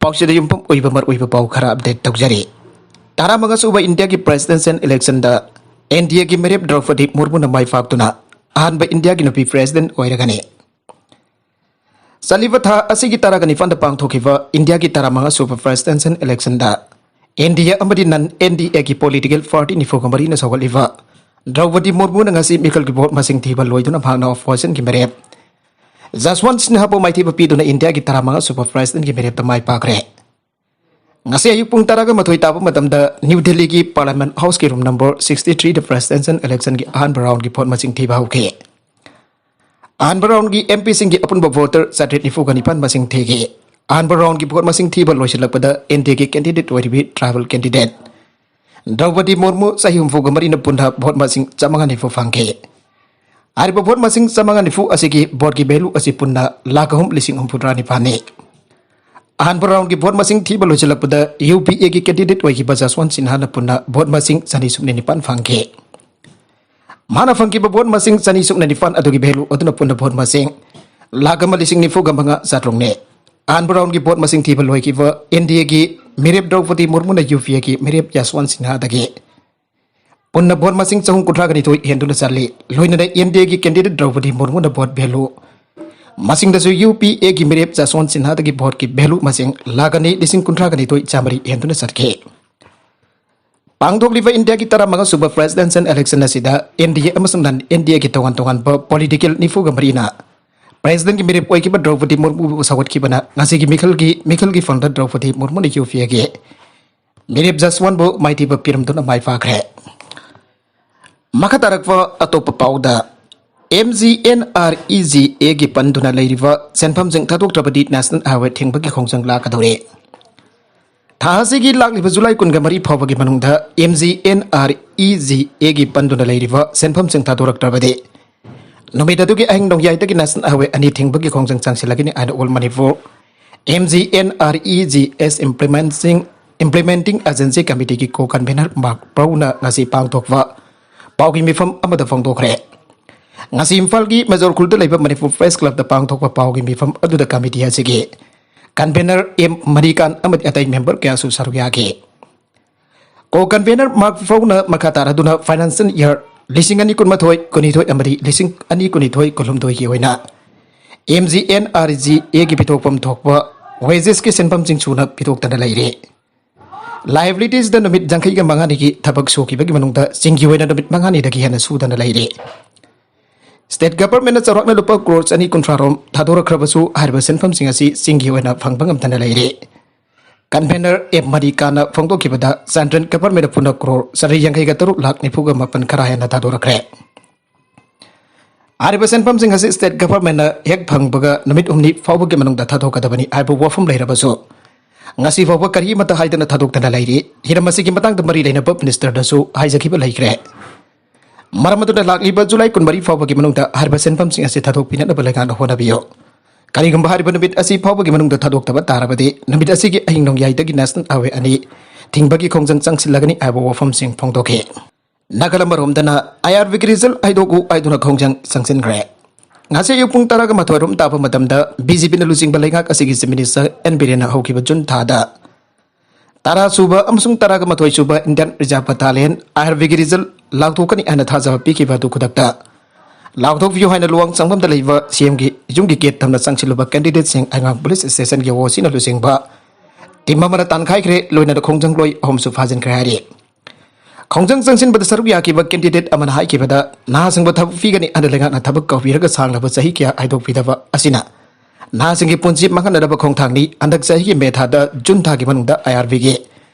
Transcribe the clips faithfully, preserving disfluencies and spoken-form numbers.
ꯄꯥꯎꯁꯤꯗ ꯌꯨꯝꯐꯝ ꯑꯣꯏꯕ ꯃꯔꯨꯑꯣꯏꯕ ꯄꯥꯎ ꯈꯔ ꯑꯞꯗꯦꯠ ꯇꯧꯖꯔꯤ꯫ ꯇꯔꯥꯃꯉꯥ ꯁꯨꯕ ꯏꯟꯗꯤꯌꯥꯒꯤ ꯄ꯭ꯔꯦꯁꯤꯗꯦꯟꯁꯤꯌꯦꯜ ꯏꯂꯦꯛꯁꯟꯗ ꯑꯦꯟ ꯗꯤ ꯑꯦꯒꯤ ꯃꯤꯔꯦꯞ ꯗ꯭ꯔꯧꯄꯗꯤ ꯃꯨꯔꯃꯨꯅ ꯃꯥꯏ ꯄꯥꯛꯇꯨꯅ ꯑꯍꯥꯟꯕ ꯏꯟꯗꯤꯌꯥꯒꯤ ꯅꯨꯄꯤ ꯄ꯭ꯔꯦꯁꯤꯗꯦꯟ ꯑꯣꯏꯔꯒꯅꯤ꯫ ꯆꯠꯂꯤꯕ ꯊꯥ ꯑꯁꯤꯒꯤ ꯇꯔꯥꯒ ꯅꯤꯄꯥꯟꯗ ꯄꯥꯡꯊꯣꯛꯈꯤꯕ ꯏꯟꯗꯤꯌꯥꯒꯤ ꯇꯔꯥꯃꯉꯥ ꯁꯨꯕ ꯄ꯭ꯔꯦꯁꯤꯗꯦꯟꯁꯤꯌꯦꯜ ꯏꯂꯦꯛꯁꯟꯗ ꯑꯦꯟ ꯗꯤ ꯑꯦ ꯑꯃꯗꯤ ꯅꯟ ꯑꯦꯟ ꯗꯤ ꯑꯦꯒꯤ ꯄꯣꯂꯤꯇꯤꯀꯦꯜ ꯄꯥꯔꯇꯤ ꯅꯤꯐꯨꯒ ꯃꯔꯤꯅ ꯁꯧꯒꯠꯂꯤꯕ ꯗ꯭ꯔꯧꯄꯗꯤ ꯃꯨꯔꯃꯨꯅ ꯉꯁꯤ ꯃꯤꯈꯜꯒꯤ ꯚꯣꯠ ꯃꯁꯤꯡ ꯊꯤꯕ ꯂꯣꯏꯗꯨꯅ ꯃꯍꯥꯛꯅ ꯑꯣꯄꯣꯖꯤꯁꯟꯒꯤ ꯃꯤꯔꯦꯞ ꯖꯁꯋꯟꯠ ꯁꯤꯟꯍꯥꯕꯨ ꯃꯥꯏꯊꯤꯕ ꯄꯤꯗꯨꯅ ꯏꯟꯗꯤꯌꯥꯒꯤ ꯇꯔꯥꯃꯉꯥ ꯁꯨꯕ ꯄ꯭ꯔꯦꯁꯤꯗꯦꯟꯠꯀꯤ ꯃꯤꯔꯦꯞꯇ ꯃꯥꯏ ꯄꯥꯛꯈ꯭ꯔꯦ꯫ ꯉꯁꯤ ꯑꯌꯨꯛ ꯄꯨꯡ ꯇꯔꯥꯒ ꯃꯥꯊꯣꯏ ꯇꯥꯕ ꯃꯇꯝꯗ ꯅ꯭ꯌꯨ ꯗꯤꯜꯂꯤꯒꯤ ꯄꯥꯔꯂꯤꯌꯥꯃꯦꯟꯠ ꯍꯥꯎꯁꯀꯤ ꯔꯨꯝ ꯅꯝꯕꯔ ꯁꯤꯛꯁꯇꯤ ꯊ꯭ꯔꯤꯗ ꯄ꯭ꯔꯦꯁꯤꯗꯦꯟꯁꯤꯌꯦꯜ ꯏꯂꯦꯛꯁꯟꯒꯤ ꯑꯍꯥꯟꯕ ꯔꯥꯎꯟꯒꯤ ꯚꯣꯠ ꯃꯁꯤꯡ ꯊꯤꯕ ꯍꯧꯈꯤ꯫ ꯑꯍꯥꯟꯕ ꯔꯥꯎꯟꯒꯤ ꯑꯦꯝ ꯄꯤꯁꯤꯡꯒꯤ ꯑꯄꯨꯟꯕ ꯚꯣꯇꯔ ꯆꯥꯇ꯭ꯔꯦꯠ ꯅꯤꯐꯨꯒ ꯅꯤꯄꯥꯟ ꯃꯁꯤꯡ ꯊꯤꯈꯤ꯫ ꯑꯍꯥꯟꯕ ꯔꯥꯎꯟꯒꯤ ꯚꯣꯠ ꯃꯁꯤꯡ ꯊꯤꯕ ꯂꯣꯏꯁꯤꯜꯂꯛꯄꯗ ꯑꯦꯟ ꯗꯤ ꯑꯦꯒꯤ ꯀꯦꯟꯗꯤꯗꯦꯠ ꯑꯣꯏꯔꯤꯕꯤ ꯇ꯭ꯔꯥꯏꯕꯦꯜ ꯀꯦꯟꯗꯤꯗꯦꯠ ꯗ꯭ꯔꯧꯄꯗꯤ ꯃꯨꯔꯃꯨ ꯆꯍꯤ ꯍꯨꯝꯐꯨꯒ ꯃꯔꯤꯅ ꯄꯨꯟꯅ ꯚꯣꯠ ꯃꯁꯤꯡ ꯆꯥꯝꯃꯉꯥ ꯅꯤꯐꯨ ꯐꯪꯈꯤ꯫ ꯍꯥꯏꯔꯤꯕ ꯚꯣꯠ ꯃꯁꯤꯡ ꯆꯥꯝꯃꯉꯥ ꯅꯤꯐꯨ ꯑꯁꯤꯒꯤ ꯚꯣꯠꯀꯤ ꯚꯦꯂꯨ ꯑꯁꯤ ꯄꯨꯟꯅ ꯂꯥꯈ ꯑꯍꯨꯝ ꯂꯤꯁꯤꯡ ꯍꯨꯝꯐꯨꯇꯔꯥ ꯅꯤꯄꯥꯟꯅꯤ꯫ ꯑꯍꯥꯟꯕ ꯔꯥꯎꯟꯒꯤ ꯚꯣꯠ ꯃꯁꯤꯡ ꯊꯤꯕ ꯂꯣꯏꯁꯤꯜꯂꯛꯄꯗ ꯌꯨ ꯄꯤ ꯑꯦꯒꯤ ꯀꯦꯟꯗꯤꯗꯦꯠ ꯑꯣꯏꯈꯤꯕ ꯖꯁꯋꯟꯠ ꯁꯤꯟꯍꯥꯅ ꯄꯨꯟꯅ ꯚꯣꯠ ꯃꯁꯤꯡ ꯆꯅꯤ ꯁꯨꯞꯅ ꯅꯤꯄꯥꯟ ꯐꯪꯈꯤ꯫ ꯃꯥꯅ ꯐꯪꯈꯤꯕ ꯚꯣꯠ ꯃꯁꯤꯡ ꯆꯅꯤ ꯁꯨꯞꯅ ꯅꯤꯄꯥꯟ ꯑꯗꯨꯒꯤ ꯚꯦꯂꯨ ꯑꯗꯨꯅ ꯄꯨꯟꯅ ꯚꯣꯠ ꯃꯁꯤꯡ ꯂꯥꯈ ꯑꯃ ꯂꯤꯁꯤꯡ ꯅꯤꯐꯨꯒ ꯃꯉꯥ ꯆꯥꯇ꯭ꯔꯨꯛꯅꯤ꯫ ꯑꯍꯥꯟꯕ ꯔꯥꯎꯟꯒꯤ ꯚꯣꯠ ꯃꯁꯤꯡ ꯊꯤꯕ ꯂꯣꯏꯈꯤꯕ ꯑꯦꯟ ꯗꯤ ꯑꯦꯒꯤ ꯃꯤꯔꯦꯞ ꯗ꯭ꯔꯧꯄꯗꯤ ꯃꯨꯔꯃꯨꯅ ꯌꯨ ꯄꯤ ꯑꯦꯒꯤ ꯃꯤꯔꯦꯞ ꯖꯁꯋꯟꯠ ꯁꯤꯟꯍꯥꯗꯒꯤ ꯄꯨꯟꯅ ꯚꯣꯠ ꯃꯁꯤꯡ ꯆꯍꯨꯝ ꯀꯨꯟꯊ꯭ꯔꯥꯒ ꯅꯤꯊꯣꯏ ꯍꯦꯟꯗꯨꯅ ꯆꯠꯂꯤ꯫ ꯂꯣꯏꯅꯅ ꯑꯦꯟ ꯗꯤ ꯑꯦꯒꯤ ꯀꯦꯟꯗꯤꯗꯦꯠ ꯗ꯭ꯔꯧꯄꯗꯤ ꯃꯨꯔꯃꯨꯅ ꯚꯣꯠ ꯚꯦꯂꯨ ꯃꯁꯤꯡꯗꯁꯨ ꯌꯨ ꯄꯤ ꯑꯦꯒꯤ ꯃꯤꯔꯦꯞ ꯖꯁꯋꯟꯠ ꯁꯤꯟꯍꯥꯗꯒꯤ ꯚꯣꯠꯀꯤ ꯚꯦꯂꯨ ꯃꯁꯤꯡ ꯂꯥꯈ ꯑꯅꯤ ꯂꯤꯁꯤꯡ ꯀꯨꯟꯊ꯭ꯔꯥꯒ ꯅꯤꯊꯣꯏ ꯆꯥꯃꯔꯤ ꯍꯦꯟꯗꯨꯅ ꯆꯠꯈꯤ꯫ ꯄꯥꯡꯊꯣꯛꯂꯤꯕ ꯏꯟꯗꯤꯌꯥꯒꯤ ꯇꯔꯥꯃꯉꯥ ꯁꯨꯕ ꯄ꯭ꯔꯦꯁꯤꯗꯦꯟꯁꯤꯌꯦꯜ ꯏꯂꯦꯛꯁꯟ ꯑꯁꯤꯗ ꯑꯦꯟ ꯗꯤ ꯑꯦ ꯑꯃꯁꯨꯡ ꯅꯟ ꯑꯦꯟ ꯗꯤ ꯑꯦꯒꯤ ꯇꯣꯉꯥꯟ ꯇꯣꯉꯥꯟꯕ ꯄꯣꯂꯤꯇꯤꯀꯦꯜ ꯅꯤꯐꯨꯒ ꯃꯔꯤꯅ ꯄ꯭ꯔꯦꯁꯤꯗꯦꯟꯠꯀꯤ ꯃꯤꯔꯦꯞ ꯑꯣꯏꯈꯤꯕ ꯗ꯭ꯔꯧꯄꯗꯤ ꯃꯨꯔꯃꯨꯕꯨ ꯁꯧꯒꯠꯈꯤꯕꯅ ꯉꯁꯤꯒꯤ ꯃꯤꯈꯜꯒꯤ, ꯃꯤꯈꯜꯒꯤ ꯐꯝꯗ ꯗ꯭ꯔꯧꯄꯗꯤ ꯃꯨꯔꯃꯨꯅ ꯌꯨ ꯄꯤ ꯑꯦꯒꯤ ꯃꯤꯔꯦꯞ ꯖꯁꯋꯟꯠꯕꯨ ꯃꯥꯏꯊꯤꯕ ꯄꯤꯔꯝꯗꯨꯅ ꯃꯥꯏ ꯄꯥꯛꯈ꯭ꯔꯦ꯫ ꯃꯈꯥ ꯇꯥꯔꯛꯄ ꯑꯇꯣꯞꯄ ꯄꯥꯎꯗ, M G N R E G ꯑꯦꯒꯤ ꯄꯟꯗꯨꯅ ꯂꯩꯔꯤꯕ ꯁꯦꯟꯐꯝꯁꯤꯡ ꯊꯥꯗꯣꯛꯇ꯭ꯔꯕꯗꯤ ꯅꯦꯁꯅꯦꯜ ꯍꯥꯏꯋꯦ ꯊꯤꯡꯕꯒꯤ ꯈꯣꯡꯖꯪ ꯂꯥꯛꯀꯗꯧꯔꯦ꯫ ꯊꯥ ꯑꯁꯤꯒꯤ ꯂꯥꯛꯂꯤꯕ ꯖꯨꯂꯥꯏ ꯀꯨꯟꯒ ꯃꯔꯤ ꯐꯥꯎꯕꯒꯤ ꯃꯅꯨꯡꯗ M G N R E G ꯑꯦꯒꯤ ꯄꯟꯗꯨꯅ ꯂꯩꯔꯤꯕ ꯁꯦꯟꯐꯝꯁꯤꯡ ꯊꯥꯗꯣꯔꯛꯇ꯭ꯔꯕꯗꯤ ꯅꯨꯃꯤꯠ ꯑꯗꯨꯒꯤ ꯑꯍꯤꯡ ꯅꯣꯡꯌꯥꯏꯗꯒꯤ ꯅꯦꯁꯅꯦꯜ ꯍꯥꯏꯋꯦ ꯑꯅꯤ ꯊꯤꯡꯕꯒꯤ ꯈꯣꯡꯖꯪ ꯆꯪꯁꯤꯜꯂꯒꯅꯤ ꯍꯥꯏꯅ all Manipur M G N R E G S implementing, implementing agency ꯀꯃꯤꯇꯤꯒꯤ ꯀꯣ ꯀꯟꯚꯦꯅꯔ ꯃꯥꯔꯛ ꯄ꯭ꯔꯧꯅ ꯉꯁꯤ ꯄꯥꯡꯊꯣꯛꯄ ꯄꯥꯎꯒꯤ ꯃꯤꯐꯝ ꯑꯃꯗ ꯐꯣꯡꯗꯣꯛꯈ꯭ꯔꯦ꯫ ꯉꯁꯤ ꯏꯝꯐꯥꯜꯒꯤ ꯃꯦꯖꯣꯔ ꯈꯨꯜꯗ ꯂꯩꯕ ꯃꯅꯤꯄꯨꯔ ꯄ꯭ꯔꯦꯁ ꯀ꯭ꯂꯕꯇ ꯄꯥꯡꯊꯣꯛꯄ ꯄꯥꯎꯒꯤ ꯃꯤꯐꯝ ꯑꯗꯨꯗ ꯀꯃꯤꯇꯤ ꯑꯁꯤꯒꯤ Convener M Marikant ꯑꯃꯗꯤ ꯑꯇꯩ member ꯀꯌꯥꯁꯨ ꯁꯔꯨꯛ ꯌꯥꯈꯤ꯫ Co-convener Mark Fowler ꯅ ꯃꯈꯥ ꯇꯥꯔꯗꯨꯅ financial year ꯂꯤꯁꯤꯡ ꯑꯅꯤ ꯀꯨꯟꯃꯥꯊꯣꯏ, ꯀꯨꯟꯅꯤꯊꯣꯏ ꯑꯃꯗꯤ ꯂꯤꯁꯤꯡ ꯑꯅꯤ ꯀꯨꯟꯅꯤꯊꯣꯏ ꯀꯨꯟꯍꯨꯝꯗꯣꯏꯒꯤ ꯑꯣꯏꯅ M G N R G A ꯒꯤ ꯄꯤꯊꯣꯛꯐꯝ ꯊꯣꯛꯄ wages ꯀꯤ ꯁꯦꯟꯐꯝꯁꯤꯡ ꯁꯨꯅ ꯄꯤꯊꯣꯛꯇꯅ ꯂꯩꯔꯤ꯫ Liabilities ꯗ ꯅꯨꯃꯤꯠ ꯌꯥꯡꯈꯩꯒ ꯃꯉꯥꯅꯤꯒꯤ ꯊꯕꯛ ꯁꯨꯈꯤꯕꯒꯤ ꯃꯅꯨꯡꯗ ꯆꯤꯡꯒꯤ ꯑꯣꯏꯅ ꯅꯨꯃꯤꯠ ꯃꯉꯥꯅꯤꯗꯒꯤ ꯍꯦꯟꯅ ꯁꯨꯗꯅ ꯂꯩꯔꯤ꯫ State government ꯅ ꯆꯥꯎꯔꯥꯛꯅ ꯂꯨꯄꯥ ꯀ꯭ꯔꯣꯔ ꯆꯅꯤ ꯀꯨꯟꯊ꯭ꯔꯥ ꯔꯣꯝ ꯊꯥꯗꯣꯔꯛꯈ꯭ꯔꯕꯁꯨ, ꯍꯥꯏꯔꯤꯕ ꯁꯦꯟꯐꯝꯁꯤꯡ ꯑꯁꯤ ꯆꯤꯡꯒꯤ ꯑꯣꯏꯅ ꯐꯪꯕ ꯉꯝꯗꯅ ꯂꯩꯔꯤ꯫ Convener M Marikant ꯅ ꯐꯣꯡꯗꯣꯛꯈꯤꯕꯗ, central government ꯅ ꯄꯨꯟꯅ ꯀ꯭ꯔꯣꯔ ꯆꯥꯇ꯭ꯔꯦꯠ ꯌꯥꯡꯈꯩꯒ ꯇꯔꯨꯛ ꯂꯥꯈ ꯅꯤꯐꯨꯒ ꯃꯥꯄꯟ ꯈꯔ ꯍꯦꯟꯅ ꯊꯥꯗꯣꯔꯛꯈ꯭ꯔꯦ꯫ ꯍꯥꯏꯔꯤꯕ ꯁꯦꯟꯐꯝꯁꯤꯡ ꯑꯁꯤ state government ꯅ ꯍꯦꯛ ꯐꯪꯕꯒ ꯅꯨꯃꯤꯠ ꯍꯨꯝꯅꯤ ꯐꯥꯎꯕꯒꯤ ꯃꯅꯨꯡꯗ ꯊꯥꯗꯣꯛꯀꯗꯕꯅꯤ ꯍꯥꯏꯕ ꯋꯥꯐꯝ ꯂꯩꯔꯕꯁꯨ, ꯉꯁꯤ ꯐꯥꯎꯕ ꯀꯔꯤꯃꯠꯇ ꯍꯥꯏꯗꯅ ꯊꯥꯗꯣꯛꯇꯅ ꯂꯩꯔꯤ꯫ ꯍꯤꯔꯝ ꯑꯁꯤꯒꯤ ꯃꯇꯥꯡꯗ ꯃꯔꯤ ꯂꯩꯅꯕ minister ꯗꯁꯨ ꯍꯥꯏꯖꯈꯤꯕ ꯂꯩꯈ꯭ꯔꯦ꯫ ꯃꯔꯝ ꯑꯗꯨꯅ ꯂꯥꯛꯂꯤꯕ ꯖꯨꯂꯥꯏ ꯀꯨꯟꯃꯔꯤ ꯐꯥꯎꯕꯒꯤ ꯃꯅꯨꯡꯗ ꯍꯥꯏꯔꯤꯕ ꯁꯦꯟꯐꯝꯁꯤꯡ ꯑꯁꯤ ꯊꯥꯗꯣꯛꯄꯤꯅꯅꯕ ꯂꯩꯉꯥꯛꯅ ꯍꯣꯠꯅꯕꯤꯌꯨ꯫ ꯀꯔꯤꯒꯨꯝꯕ ꯍꯥꯏꯔꯤꯕ ꯅꯨꯃꯤꯠ ꯑꯁꯤ ꯐꯥꯎꯕꯒꯤ ꯃꯅꯨꯡꯗ ꯊꯥꯗꯣꯛꯇꯕ ꯇꯥꯔꯕꯗꯤ, ꯅꯨꯃꯤꯠ ꯑꯁꯤꯒꯤ ꯑꯍꯤꯡ ꯅꯣꯡꯌꯥꯏꯗꯒꯤ national highway ꯑꯅꯤ ꯊꯤꯡꯕꯒꯤ ꯈꯣꯡꯖꯪ ꯆꯪꯁꯤꯜꯂꯒꯅꯤ ꯍꯥꯏꯕ ꯋꯥꯐꯝꯁꯤꯡ ꯐꯣꯡꯗꯣꯛꯈꯤ꯫ ꯅꯥꯒꯥꯂꯦꯟ ꯃꯔꯣꯝꯗꯅ I R B ꯒꯤ result ꯍꯥꯏꯗꯣꯛꯎ ꯍꯥꯏꯗꯨꯅ ꯈꯣꯡꯖꯪ ꯆꯪꯁꯤꯟꯈ꯭ꯔꯦ꯫ ꯉꯁꯤ ꯑꯌꯨꯛ ꯄꯨꯡ ꯇꯔꯥꯒ ꯃꯥꯊꯣꯏ ꯔꯣꯝ ꯇꯥꯕ ꯃꯇꯝꯗ B J P ꯅ ꯂꯨꯆꯤꯡꯕ ꯂꯩꯉꯥꯛ ꯑꯁꯤꯒꯤ Chief Minister N Biren ꯅ ꯍꯧꯈꯤꯕ ꯖꯨꯟ ꯊꯥꯗ ꯇꯔꯥ ꯁꯨꯕ ꯑꯃꯁꯨꯡ ꯇꯔꯥꯒ ꯃꯥꯊꯣꯏ ꯁꯨꯕ Indian Reserve Battalion, I R B ꯒꯤ result ꯂꯥꯎꯊꯣꯛꯀꯅꯤ ꯍꯥꯏꯅ ꯊꯥꯖꯕ ꯄꯤꯈꯤꯕ ꯑꯗꯨ ꯈꯨꯗꯛꯇ ꯂꯥꯎꯊꯣꯛꯄꯤꯌꯨ ꯍꯥꯏꯅ ꯂꯨꯋꯥꯡ ꯆꯪꯐꯝꯗ ꯂꯩꯕ C M ꯒꯤ ꯌꯨꯝꯒꯤ gate ꯊꯝꯅ ꯆꯪꯁꯤꯜꯂꯨꯕ candidate ꯁꯤꯡ ꯑꯩꯉꯥꯡ police station ꯒꯤ O C ꯅ ꯂꯨꯆꯤꯡꯕ team ꯑꯃꯅ ꯇꯥꯟꯈꯥꯏꯈ꯭ꯔꯦ, ꯂꯣꯏꯅꯅ ꯈꯣꯡꯖꯪꯂꯣꯏ ꯑꯍꯨꯝꯁꯨ ꯐꯥꯖꯤꯟꯈ꯭ꯔꯦ ꯍꯥꯏꯔꯤ꯫ ꯈꯣꯡꯖꯪ ꯆꯪꯁꯤꯟꯕꯗ ꯁꯔꯨꯛ ꯌꯥꯈꯤꯕ candidate ꯑꯃꯅ ꯍꯥꯏꯈꯤꯕꯗ, ꯅꯍꯥꯁꯤꯡꯕꯨ ꯊꯕꯛ ꯄꯤꯒꯅꯤ ꯍꯥꯏꯅ ꯂꯩꯉꯥꯛꯅ ꯊꯕꯛ ꯀꯧꯕꯤꯔꯒ ꯁꯥꯡꯂꯕ ꯆꯍꯤ ꯀꯌꯥ ꯍꯥꯏꯗꯣꯛꯄꯤꯗꯕ ꯑꯁꯤꯅ ꯅꯍꯥꯁꯤꯡꯒꯤ ꯄꯨꯟꯁꯤ ꯃꯥꯡꯍꯟꯅꯗꯕ ꯈꯣꯡꯊꯥꯡꯅꯤ꯫ ꯍꯟꯗꯛ ꯆꯍꯤꯒꯤ ꯃꯦ ꯊꯥꯗ, ꯖꯨꯟ ꯊꯥꯒꯤ ꯃꯅꯨꯡꯗ I R B ꯒꯤ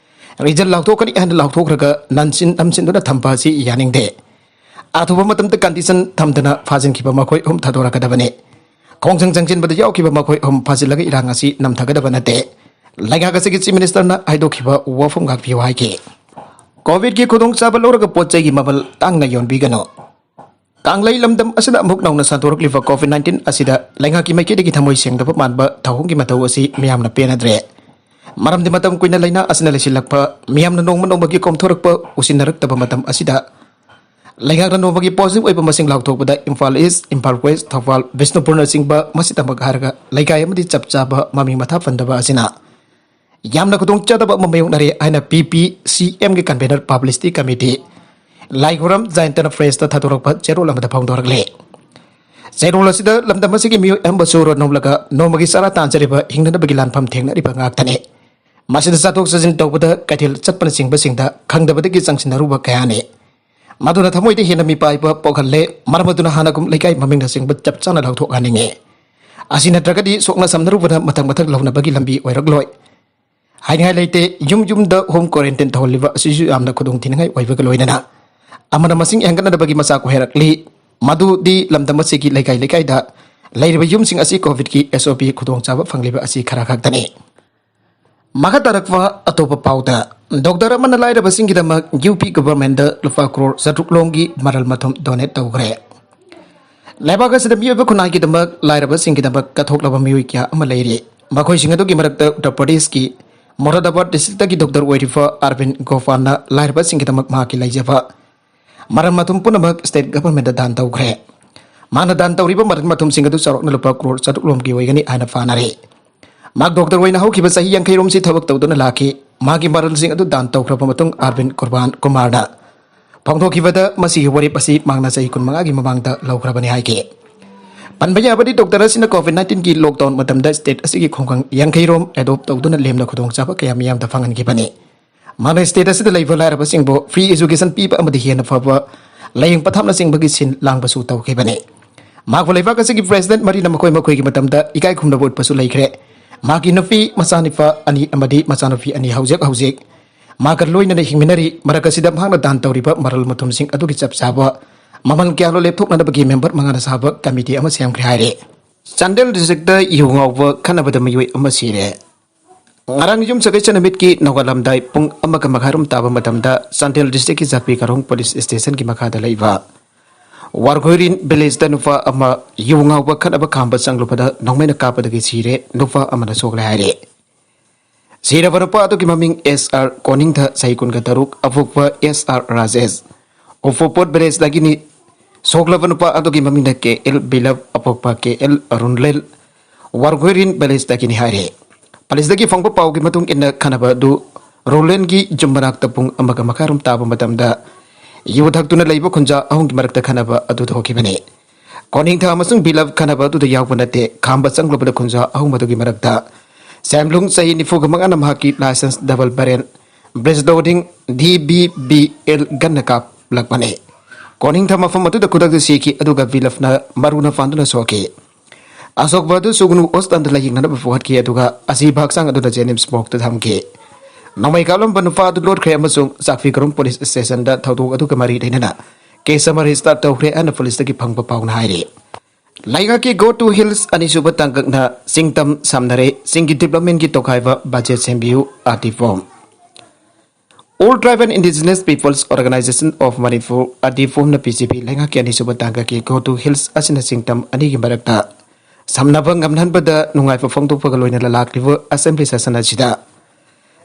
result ꯂꯥꯎꯊꯣꯛꯀꯅꯤ ꯍꯥꯏꯅ ꯂꯥꯎꯊꯣꯛꯈ꯭ꯔꯒ ꯅꯟꯁꯤꯟ-, ꯅꯝꯁꯤꯟꯗꯨꯅ ꯊꯝꯕ ꯑꯁꯤ ꯌꯥꯅꯤꯡꯗꯦ꯫ ꯑꯊꯨꯕ ꯃꯇꯝꯗ condition ꯊꯝꯗꯅ ꯐꯥꯖꯤꯟꯈꯤꯕ ꯃꯈꯣꯏ ꯑꯍꯨꯝ ꯊꯥꯗꯣꯔꯛꯀꯗꯕꯅꯤ꯫ ꯈꯣꯡꯖꯪ ꯆꯪꯁꯤꯟꯕꯗ ꯌꯥꯎꯈꯤꯕ ꯃꯈꯣꯏ ꯑꯍꯨꯝ ꯐꯥꯖꯤꯜꯂꯒ ꯏꯔꯥꯡ ꯑꯁꯤ ꯅꯝꯊꯒꯗꯕ ꯅꯠꯇꯦ꯫ ꯂꯩꯉꯥꯛ ꯑꯁꯤꯒꯤ Chief Minister ꯅ ꯍꯥꯏꯗꯣꯛꯈꯤꯕ ꯋꯥꯐꯝ ꯉꯥꯛꯄꯤꯌꯨ ꯍꯥꯏꯈꯤ꯫ COVID ꯀꯤ ꯈꯨꯗꯣꯡꯆꯥꯕ ꯂꯧꯔꯒ ꯄꯣꯠ ꯆꯩꯒꯤ ꯃꯃꯜ ꯇꯥꯡꯅ ꯌꯣꯟꯕꯤꯒꯅꯨ꯫ ꯀꯪꯂꯩ ꯂꯝꯗꯝ ꯑꯁꯤꯗ ꯑꯃꯨꯛ ꯅꯧꯅ ꯁꯟꯗꯣꯔꯛꯂꯤꯕ COVID nineteen ꯑꯁꯤꯗ ꯂꯩꯉꯥꯛꯀꯤ ꯃꯥꯏꯀꯩꯗꯒꯤ ꯊꯃꯣꯏ ꯁꯦꯡꯗꯕ ꯃꯥꯟꯕ ꯊꯧꯑꯣꯡꯒꯤ ꯃꯇꯧ ꯑꯁꯤ ꯃꯤꯌꯥꯝꯅ ꯄꯦꯟꯅꯗ꯭ꯔꯦ꯫ ꯃꯔꯝꯗꯤ ꯃꯇꯝ ꯀꯨꯏꯅ ꯂꯥꯏꯅꯥ ꯑꯁꯤꯅ ꯂꯩꯁꯤꯜꯂꯛꯄ, ꯃꯤꯌꯥꯝꯅ ꯅꯣꯡꯃ ꯅꯣꯡꯃꯒꯤ ꯀꯣꯝꯊꯣꯔꯛꯄ ꯎꯁꯤꯟꯅꯔꯛꯇꯕ ꯃꯇꯝ ꯑꯁꯤꯗ ꯂꯩꯉꯥꯛꯅ ꯅꯣꯡꯃꯒꯤ positive ꯑꯣꯏꯕ ꯃꯁꯤꯡ ꯂꯥꯎꯊꯣꯛꯄꯗ ꯏꯝꯐꯥꯜ ꯏꯁ, ꯏꯝꯐꯥꯜ ꯋꯦꯁ, ꯊꯧꯕꯥꯜ, ꯕꯤꯁꯅꯨꯄꯨꯔꯅꯆꯤꯡꯕ ꯃꯁꯤꯇꯃꯛ ꯍꯥꯏꯔꯒ ꯂꯩꯀꯥꯏ ꯑꯃꯗꯤ ꯆꯞ ꯆꯥꯕ ꯃꯃꯤꯡ ꯃꯊꯥ ꯄꯟꯗꯕ ꯑꯁꯤꯅ ꯌꯥꯝꯅ ꯈꯨꯗꯣꯡꯆꯥꯗꯕ ꯑꯃ ꯃꯥꯌꯣꯛꯅꯔꯦ ꯍꯥꯏꯅ ꯄꯤ ꯄꯤ ꯁꯤ ꯑꯦꯝꯒꯤ convener publicity committee ꯂꯥꯏꯈꯨꯔꯝ ꯖꯌꯟꯇꯅ pressꯇ ꯊꯥꯗꯣꯔꯛꯄ ꯆꯦꯔꯣꯜ ꯑꯃꯗ ꯐꯣꯡꯗꯣꯔꯛꯂꯤ꯫ ꯆꯦꯔꯣꯜ ꯑꯁꯤꯗ ꯂꯝꯗꯝ ꯑꯁꯤꯒꯤ ꯃꯤꯑꯣꯏ ꯑꯌꯥꯝꯕꯁꯨ ꯔꯣꯠ ꯅꯣꯝꯂꯒ ꯅꯣꯡꯃꯒꯤ ꯆꯔꯥ ꯇꯥꯟꯖꯔꯤꯕ, ꯍꯤꯡꯅꯅꯕꯒꯤ ꯂꯥꯟꯐꯝ ꯊꯦꯡꯅꯔꯤꯕ ꯉꯥꯛꯇꯅꯤ꯫ ꯃꯁꯤꯗ ꯆꯠꯊꯣꯛ ꯆꯠꯁꯤꯟ ꯇꯧꯕꯗ, ꯀꯩꯊꯦꯜ ꯆꯠꯄꯅꯆꯤꯡꯕꯁꯤꯡꯗ ꯈꯪꯗꯕꯗꯒꯤ ꯆꯪꯁꯤꯟꯅꯔꯨꯕ ꯀꯌꯥꯅꯤ꯫ ꯃꯗꯨꯅ ꯊꯃꯣꯏꯗ ꯍꯦꯟꯅ ꯃꯤꯄꯥꯏꯕ ꯄꯣꯛꯍꯜꯂꯦ꯫ ꯃꯔꯝ ꯑꯗꯨꯅ ꯍꯥꯟꯅꯒꯨꯝ ꯂꯩꯀꯥꯏ ꯃꯃꯤꯡꯅꯆꯤꯡꯕ ꯆꯞ ꯆꯥꯅ ꯂꯥꯎꯊꯣꯛꯍꯟꯅꯤꯡꯉꯤ꯫ ꯑꯁꯤ ꯅꯠꯇ꯭ꯔꯒꯗꯤ ꯁꯣꯛꯅ ꯁꯝꯅꯔꯨꯕꯅ ꯃꯊꯪ ꯃꯊꯪ ꯂꯧꯅꯕꯒꯤ ꯂꯝꯕꯤ ꯑꯣꯏꯔꯛꯂꯣꯏ꯫ ꯍꯥꯏꯅꯤꯡꯉꯥꯏ ꯂꯩꯇꯦ, ꯌꯨꯝ ꯌꯨꯝꯗ home quarantine ꯇꯧꯍꯜꯂꯤꯕ ꯑꯁꯤꯁꯨ ꯌꯥꯝꯅ ꯈꯨꯗꯣꯡ ꯊꯤꯅꯤꯡꯉꯥꯏ ꯑꯣꯏꯕꯒ ꯂꯣꯏꯅꯅ ꯑꯃꯅ ꯃꯁꯤꯡ ꯍꯦꯟꯒꯠꯅꯅꯕꯒꯤ ꯃꯆꯥꯛ ꯑꯣꯏꯍꯜꯂꯛꯂꯤ꯫ ꯃꯗꯨꯗꯤ ꯂꯝꯗꯝ ꯑꯁꯤꯒꯤ ꯂꯩꯀꯥꯏ ꯂꯩꯀꯥꯏꯗ ꯂꯩꯔꯤꯕ ꯌꯨꯝꯁꯤꯡ ꯑꯁꯤ ꯀꯣꯚꯤꯗꯀꯤ ꯑꯦꯁ ꯑꯣ ꯄꯤ ꯈꯨꯗꯣꯡꯆꯥꯕ ꯐꯪꯂꯤꯕ ꯑꯁꯤ ꯈꯔ ꯈꯛꯇꯅꯤ꯫ ꯃꯈꯥ ꯇꯥꯔꯛꯄ ꯑꯇꯣꯞꯄ ꯄꯥꯎꯗ, ꯗꯣꯛꯇꯔ ꯑꯃꯅ ꯂꯥꯏꯔꯕꯁꯤꯡꯒꯤꯗꯃꯛ ꯌꯨ ꯄꯤ ꯒꯣꯚꯔꯟꯃꯦꯟꯠꯇ ꯂꯨꯄꯥ ꯀ꯭ꯔꯣꯔ ꯆꯥꯇ꯭ꯔꯨꯛ ꯂꯣꯝꯒꯤ ꯃꯔꯜ ꯃꯊꯨꯝ donate ꯇꯧꯈ꯭ꯔꯦ꯫ ꯂꯩꯕꯥꯛ ꯑꯁꯤꯗ ꯃꯤꯑꯣꯏꯕ ꯈꯨꯟꯅꯥꯏꯒꯤꯗꯃꯛ ꯂꯥꯏꯔꯕꯁꯤꯡꯒꯤꯗꯃꯛ ꯀꯠꯊꯣꯛꯂꯕ ꯃꯤꯑꯣꯏ ꯀꯌꯥ ꯑꯃ ꯂꯩꯔꯤ꯫ ꯃꯈꯣꯏꯁꯤꯡ ꯑꯗꯨꯒꯤ ꯃꯔꯛꯇ ꯎꯠꯇꯔ ꯄ꯭ꯔꯗꯦꯁꯀꯤ ꯃꯣꯔꯥꯗꯥꯕꯥꯗ ꯗꯤꯁꯇ꯭ꯔꯤꯛꯇꯒꯤ ꯗꯣꯛꯇꯔ ꯑꯣꯏꯔꯤꯕ ꯑꯥꯔꯕꯤꯟ ꯒꯣꯄꯥꯜꯅ ꯂꯥꯏꯔꯕꯁꯤꯡꯒꯤꯗꯃꯛ ꯃꯍꯥꯛꯀꯤ ꯂꯩꯖꯕ ꯃꯔꯜ ꯃꯊꯨꯝ ꯄꯨꯝꯅꯃꯛ ꯁ꯭ꯇꯦꯠ ꯒꯚꯔꯟꯃꯦꯟꯠꯇ ꯗꯥꯟ ꯇꯧꯈ꯭ꯔꯦ꯫ ꯃꯥꯅ ꯗꯥꯟ ꯇꯧꯔꯤꯕ ꯃꯔꯜ ꯃꯊꯨꯝꯁꯤꯡ ꯑꯗꯨ ꯆꯥꯎꯔꯥꯛꯅ ꯂꯨꯄꯥ ꯀ꯭ꯔꯣꯔ ꯆꯥꯇ꯭ꯔꯨꯛ ꯂꯣꯝꯒꯤ ꯑꯣꯏꯒꯅꯤ ꯍꯥꯏꯅ ꯐꯥꯅꯔꯤ꯫ ꯃꯍꯥꯛ ꯗꯣꯛꯇꯔ ꯑꯣꯏꯅ ꯍꯧꯈꯤꯕ ꯆꯍꯤ ꯌꯥꯡꯈꯩꯔꯣꯝꯁꯤ ꯊꯕꯛ ꯇꯧꯗꯨꯅ ꯂꯥꯛꯈꯤ꯫ ꯃꯥꯒꯤ ꯃꯔꯜꯁꯤꯡ ꯑꯗꯨ ꯗꯥꯟ ꯇꯧꯈ꯭ꯔꯕ ꯃꯇꯨꯡ ꯑꯥꯔꯕꯤꯟ ꯀꯨꯔꯕꯥꯟ ꯀꯨꯃꯥꯔꯅ ꯐꯣꯡꯗꯣꯛꯈꯤꯕꯗ, ꯃꯁꯤꯒꯤ ꯋꯥꯔꯦꯞ ꯑꯁꯤ ꯃꯍꯥꯛꯅ ꯆꯍꯤ ꯀꯨꯟꯃꯉꯥꯒꯤ ꯃꯃꯥꯡꯗ ꯂꯧꯈ꯭ꯔꯕꯅꯤ ꯍꯥꯏꯈꯤ꯫ ꯄꯟꯕ ꯌꯥꯕꯗꯤ, ꯗꯣꯛꯇꯔ ꯑꯁꯤꯅ ꯀꯣꯚꯤꯗ ꯅꯥꯏꯟꯇꯤꯟꯒꯤ ꯂꯣꯛꯗꯥꯎꯟ ꯃꯇꯝꯗ ꯁ꯭ꯇꯦꯠ ꯑꯁꯤꯒꯤ ꯈꯨꯡꯒꯪ ꯌꯥꯡꯈꯩꯔꯣꯝ ꯑꯦꯗꯣꯞ ꯇꯧꯗꯨꯅ ꯂꯦꯝꯅ ꯈꯨꯗꯣꯡꯆꯥꯕ ꯀꯌꯥ ꯃꯤꯌꯥꯝꯗ ꯐꯪꯍꯟꯈꯤꯕꯅꯤ꯫ ꯃꯥꯅ ꯁ꯭ꯇꯦꯠ ꯑꯁꯤꯗ ꯂꯩꯕ ꯂꯥꯏꯔꯕꯁꯤꯡꯕꯨ ꯐ꯭ꯔꯤ ꯑꯦꯖꯨꯀꯦꯁꯟ ꯄꯤꯕ ꯑꯃꯗꯤ ꯍꯦꯟꯅ ꯐꯕ ꯂꯥꯌꯦꯡ ꯄꯊꯥꯞꯅꯆꯤꯡꯕꯒꯤ ꯁꯤꯟ ꯂꯥꯡꯕꯁꯨ ꯇꯧꯈꯤꯕꯅꯤ꯫ ꯃꯍꯥꯛꯄꯨ ꯂꯩꯕꯥꯛ ꯑꯁꯤꯒꯤ ꯄ꯭ꯔꯦꯁꯤꯗꯦꯟꯠ ꯃꯔꯤꯅ ꯃꯈꯣꯏ ꯃꯈꯣꯏꯒꯤ ꯃꯇꯝꯗ ꯏꯀꯥꯏ ꯈꯨꯝꯅꯕ ꯎꯠꯄꯁꯨ ꯂꯩꯈ꯭ꯔꯦ꯫ ꯃꯍꯥꯛꯀꯤ ꯅꯨꯄꯤ, ꯃꯆꯥꯅꯤꯄꯥ ꯑꯅꯤ ꯑꯃꯗꯤ ꯃꯆꯥꯅꯨꯄꯤ ꯑꯅꯤ ꯍꯧꯖꯤꯛ ꯍꯧꯖꯤꯛ ꯃꯍꯥꯛꯀ ꯂꯣꯏꯅꯅ ꯍꯤꯡꯃꯤꯟꯅꯔꯤ꯫ ꯃꯔꯛ ꯑꯁꯤꯗ ꯃꯍꯥꯛꯅ ꯗꯥꯟ ꯇꯧꯔꯤꯕ ꯃꯔꯜ ꯃꯊꯨꯝꯁꯤꯡ ꯑꯗꯨꯒꯤ ꯆꯞ ꯆꯥꯕ ꯃꯃꯜ ꯀꯌꯥꯅꯣ ꯂꯦꯞꯊꯣꯛꯅꯅꯕꯒꯤ ꯃꯦꯝꯕꯔ ꯃꯉꯥꯅ ꯁꯥꯕ ꯀꯃꯤꯇꯤ ꯑꯃ ꯁꯦꯝꯈ꯭ꯔꯦ ꯍꯥꯏꯔꯦ꯫ ꯆꯥꯟꯗꯦꯜ ꯗꯤꯁꯇ꯭ꯔꯤꯛꯇ ꯌꯨ ꯉꯥꯎꯕ ꯈꯠꯅꯕꯗ ꯃꯤꯑꯣꯏ ꯑꯃ ꯁꯤꯔꯦ꯫ ꯉꯔꯥꯡ ꯌꯨꯝꯁꯀꯩꯁ ꯅꯨꯃꯤꯠꯀꯤ ꯅꯣꯡꯉꯥꯜꯂꯝꯗꯥꯏ ꯄꯨꯡ ꯑꯃꯒ ꯃꯈꯥꯏꯔꯣꯝ ꯇꯥꯕ ꯃꯇꯝꯗ ꯆꯥꯟꯗꯦꯜ ꯗꯤꯁꯇ꯭ꯔꯤꯛꯀꯤ ꯖꯥꯄꯤ ꯀꯥꯔꯣꯡ ꯄꯨꯂꯤꯁ ꯁ꯭ꯇꯦꯁꯟꯒꯤ ꯃꯈꯥꯗ ꯂꯩꯕ ꯋꯥꯔꯈꯣꯏꯔꯤꯟ ꯚꯤꯂꯦꯖꯇ ꯅꯨꯄꯥ ꯑꯃ ꯌꯨ ꯉꯥꯎꯕ ꯈꯠꯅꯕ ꯈꯥꯝꯕ ꯆꯪꯂꯨꯕꯗ ꯅꯣꯡꯃꯩꯅ ꯀꯥꯞꯄꯗꯒꯤ ꯁꯤꯔꯦ, ꯅꯨꯄꯥ ꯑꯃꯅ ꯁꯣꯛꯂꯦ ꯍꯥꯏꯔꯦ꯫ ꯁꯤꯔꯕ ꯅꯨꯄꯥ ꯑꯗꯨꯒꯤ ꯃꯃꯤꯡ ꯑꯦꯁ ꯑꯥꯔ ꯀꯣꯅꯤꯡꯊ, ꯆꯍꯤ ꯀꯨꯟꯒ ꯇꯔꯨꯛ, ꯑꯄꯣꯛꯄ ꯑꯦꯁ ꯑꯥꯔ ꯔꯥꯖꯦꯁ, ꯎꯐꯣꯄꯣꯠ ꯚꯤꯂꯦꯖꯇꯒꯤꯅꯤ꯫ ꯁꯣꯛꯂꯕ ꯅꯨꯄꯥ ꯑꯗꯨꯒꯤ ꯃꯃꯤꯡꯅ ꯀꯦ ꯑꯦꯜ ꯕꯤꯂꯞ, ꯑꯄꯣꯛꯄ ꯀꯦ ꯑꯦꯜ ꯔꯨꯟꯂꯦꯜ, ꯋꯥꯔꯒꯣꯏꯔꯤꯟ ꯚꯤꯂꯦꯖꯇꯒꯤꯅꯤ ꯍꯥꯏꯔꯦ꯫ ꯄꯨꯂꯤꯁꯇꯒꯤ ꯐꯪꯕ ꯄꯥꯎꯒꯤ ꯃꯇꯨꯡ ꯏꯟꯅ, ꯈꯟꯅꯕ ꯑꯗꯨ ꯔꯨꯟꯂꯦꯜꯒꯤ ꯌꯨꯝ ꯃꯅꯥꯛꯇ ꯄꯨꯡ ꯑꯃꯒ ꯃꯈꯥꯏꯔꯣꯝ ꯇꯥꯕ ꯃꯇꯝꯗ ꯌꯨ ꯊꯛꯇꯨꯅ ꯂꯩꯕ ꯈꯨꯟꯖꯥ ꯑꯍꯨꯝꯒꯤ ꯃꯔꯛꯇ ꯈꯟꯅꯕ ꯑꯗꯨ ꯊꯣꯛꯈꯤꯕꯅꯤ꯫ ꯀꯣꯅꯤꯡꯊꯥ ꯑꯃꯁꯨꯡ ꯕꯤꯂꯞ ꯈꯟꯅꯕ ꯑꯗꯨꯗ ꯌꯥꯎꯕ ꯅꯠꯇꯦ꯫ ꯈꯥꯝꯕ ꯆꯪꯂꯨꯕꯗ ꯈꯨꯟꯖꯥ ꯑꯍꯨꯝ ꯑꯗꯨꯒꯤ ꯃꯔꯛꯇ ꯁꯦꯝꯂꯨꯡ, ꯆꯍꯤ ꯅꯤꯐꯨꯒ ꯃꯉꯥꯅ ꯃꯍꯥꯛꯀꯤ licence double barrel breech loading D B B L ꯒꯟꯅ ꯀꯥꯞꯂꯛꯄꯅꯤ꯫ ꯀꯣꯅꯤꯡꯊꯥ ꯃꯐꯝ ꯑꯗꯨꯗ ꯈꯨꯗꯛꯇ ꯁꯤꯈꯤ, ꯑꯗꯨꯒ ꯕꯤꯂꯞꯅ ꯃꯔꯨꯅ ꯐꯥꯟꯗꯨꯅ ꯁꯣꯛꯈꯤ꯫ ꯑꯁꯣꯛꯄ ꯑꯗꯨ ꯁꯨꯒꯅꯨ ꯍꯣꯁꯄꯤꯇꯥꯜꯗ ꯂꯥꯌꯦꯡꯅꯅꯕ ꯄꯨꯈꯠꯈꯤ, ꯑꯗꯨꯒ ꯑꯁꯤꯕ ꯍꯛꯆꯥꯡ ꯑꯗꯨꯅ ꯖꯦꯅꯤꯝꯁ ꯃꯣꯔꯒꯇ ꯊꯝꯈꯤ꯫ ꯅꯣꯡꯃꯩ ꯀꯥꯞꯂꯝꯕ ꯅꯨꯄꯥ ꯑꯗꯨ ꯂꯣꯠꯈ꯭ꯔꯦ ꯑꯃꯁꯨꯡ ꯆꯥꯛꯐꯤ ꯀꯔꯨꯝ ꯄꯨꯂꯤꯁ ꯁ꯭ꯇꯦꯁꯟꯗ ꯊꯧꯗꯣꯛ ꯑꯗꯨꯒ ꯃꯔꯤ ꯂꯩꯅꯅ ꯀꯦꯁ ꯑꯃ ꯔꯦꯖꯤꯁꯇꯥꯔ ꯇꯧꯈ꯭ꯔꯦ ꯍꯥꯏꯅ ꯄꯨꯂꯤꯁꯇꯒꯤ ꯐꯪꯕ ꯄꯥꯎꯅ ꯍꯥꯏꯔꯤ꯫ ꯂꯩꯉꯥꯛꯀꯤ Go to Hills ꯑꯅꯤꯁꯨꯕ ꯇꯥꯡꯀꯛꯅ ꯆꯤꯡꯇꯝ ꯁꯝꯅꯔꯦ, ꯆꯤꯡꯒꯤ ꯗꯤꯕ꯭ꯂꯞꯃꯦꯟꯒꯤ ꯇꯣꯈꯥꯏꯕ ꯕꯖꯦꯠ ꯁꯦꯝꯕꯤꯌꯨ, ATIPOM. All Tribal Indigenous Peoples Organization of Manipur, ꯑꯥꯔ ꯇꯤ ꯐꯣꯝꯅ ꯕꯤ ꯖꯦ ꯄꯤ ꯂꯩꯉꯥꯛꯀꯤ ꯑꯅꯤꯁꯨꯕ ꯇꯥꯡꯀꯛꯀꯤ Go to Hills ꯑꯁꯤꯅ ꯆꯤꯡꯇꯝ ꯑꯅꯤꯒꯤ ꯃꯔꯛꯇ ꯁꯝꯅꯕ ꯉꯝꯍꯟꯕꯗ ꯅꯨꯡꯉꯥꯏꯕ ꯐꯣꯡꯗꯣꯛꯄꯒ ꯂꯣꯏꯅꯅ ꯂꯥꯛꯂꯤꯕ ꯑꯦꯁꯦꯝꯕ꯭ꯂꯤ ꯁꯦꯁꯟ ꯑꯁꯤꯗ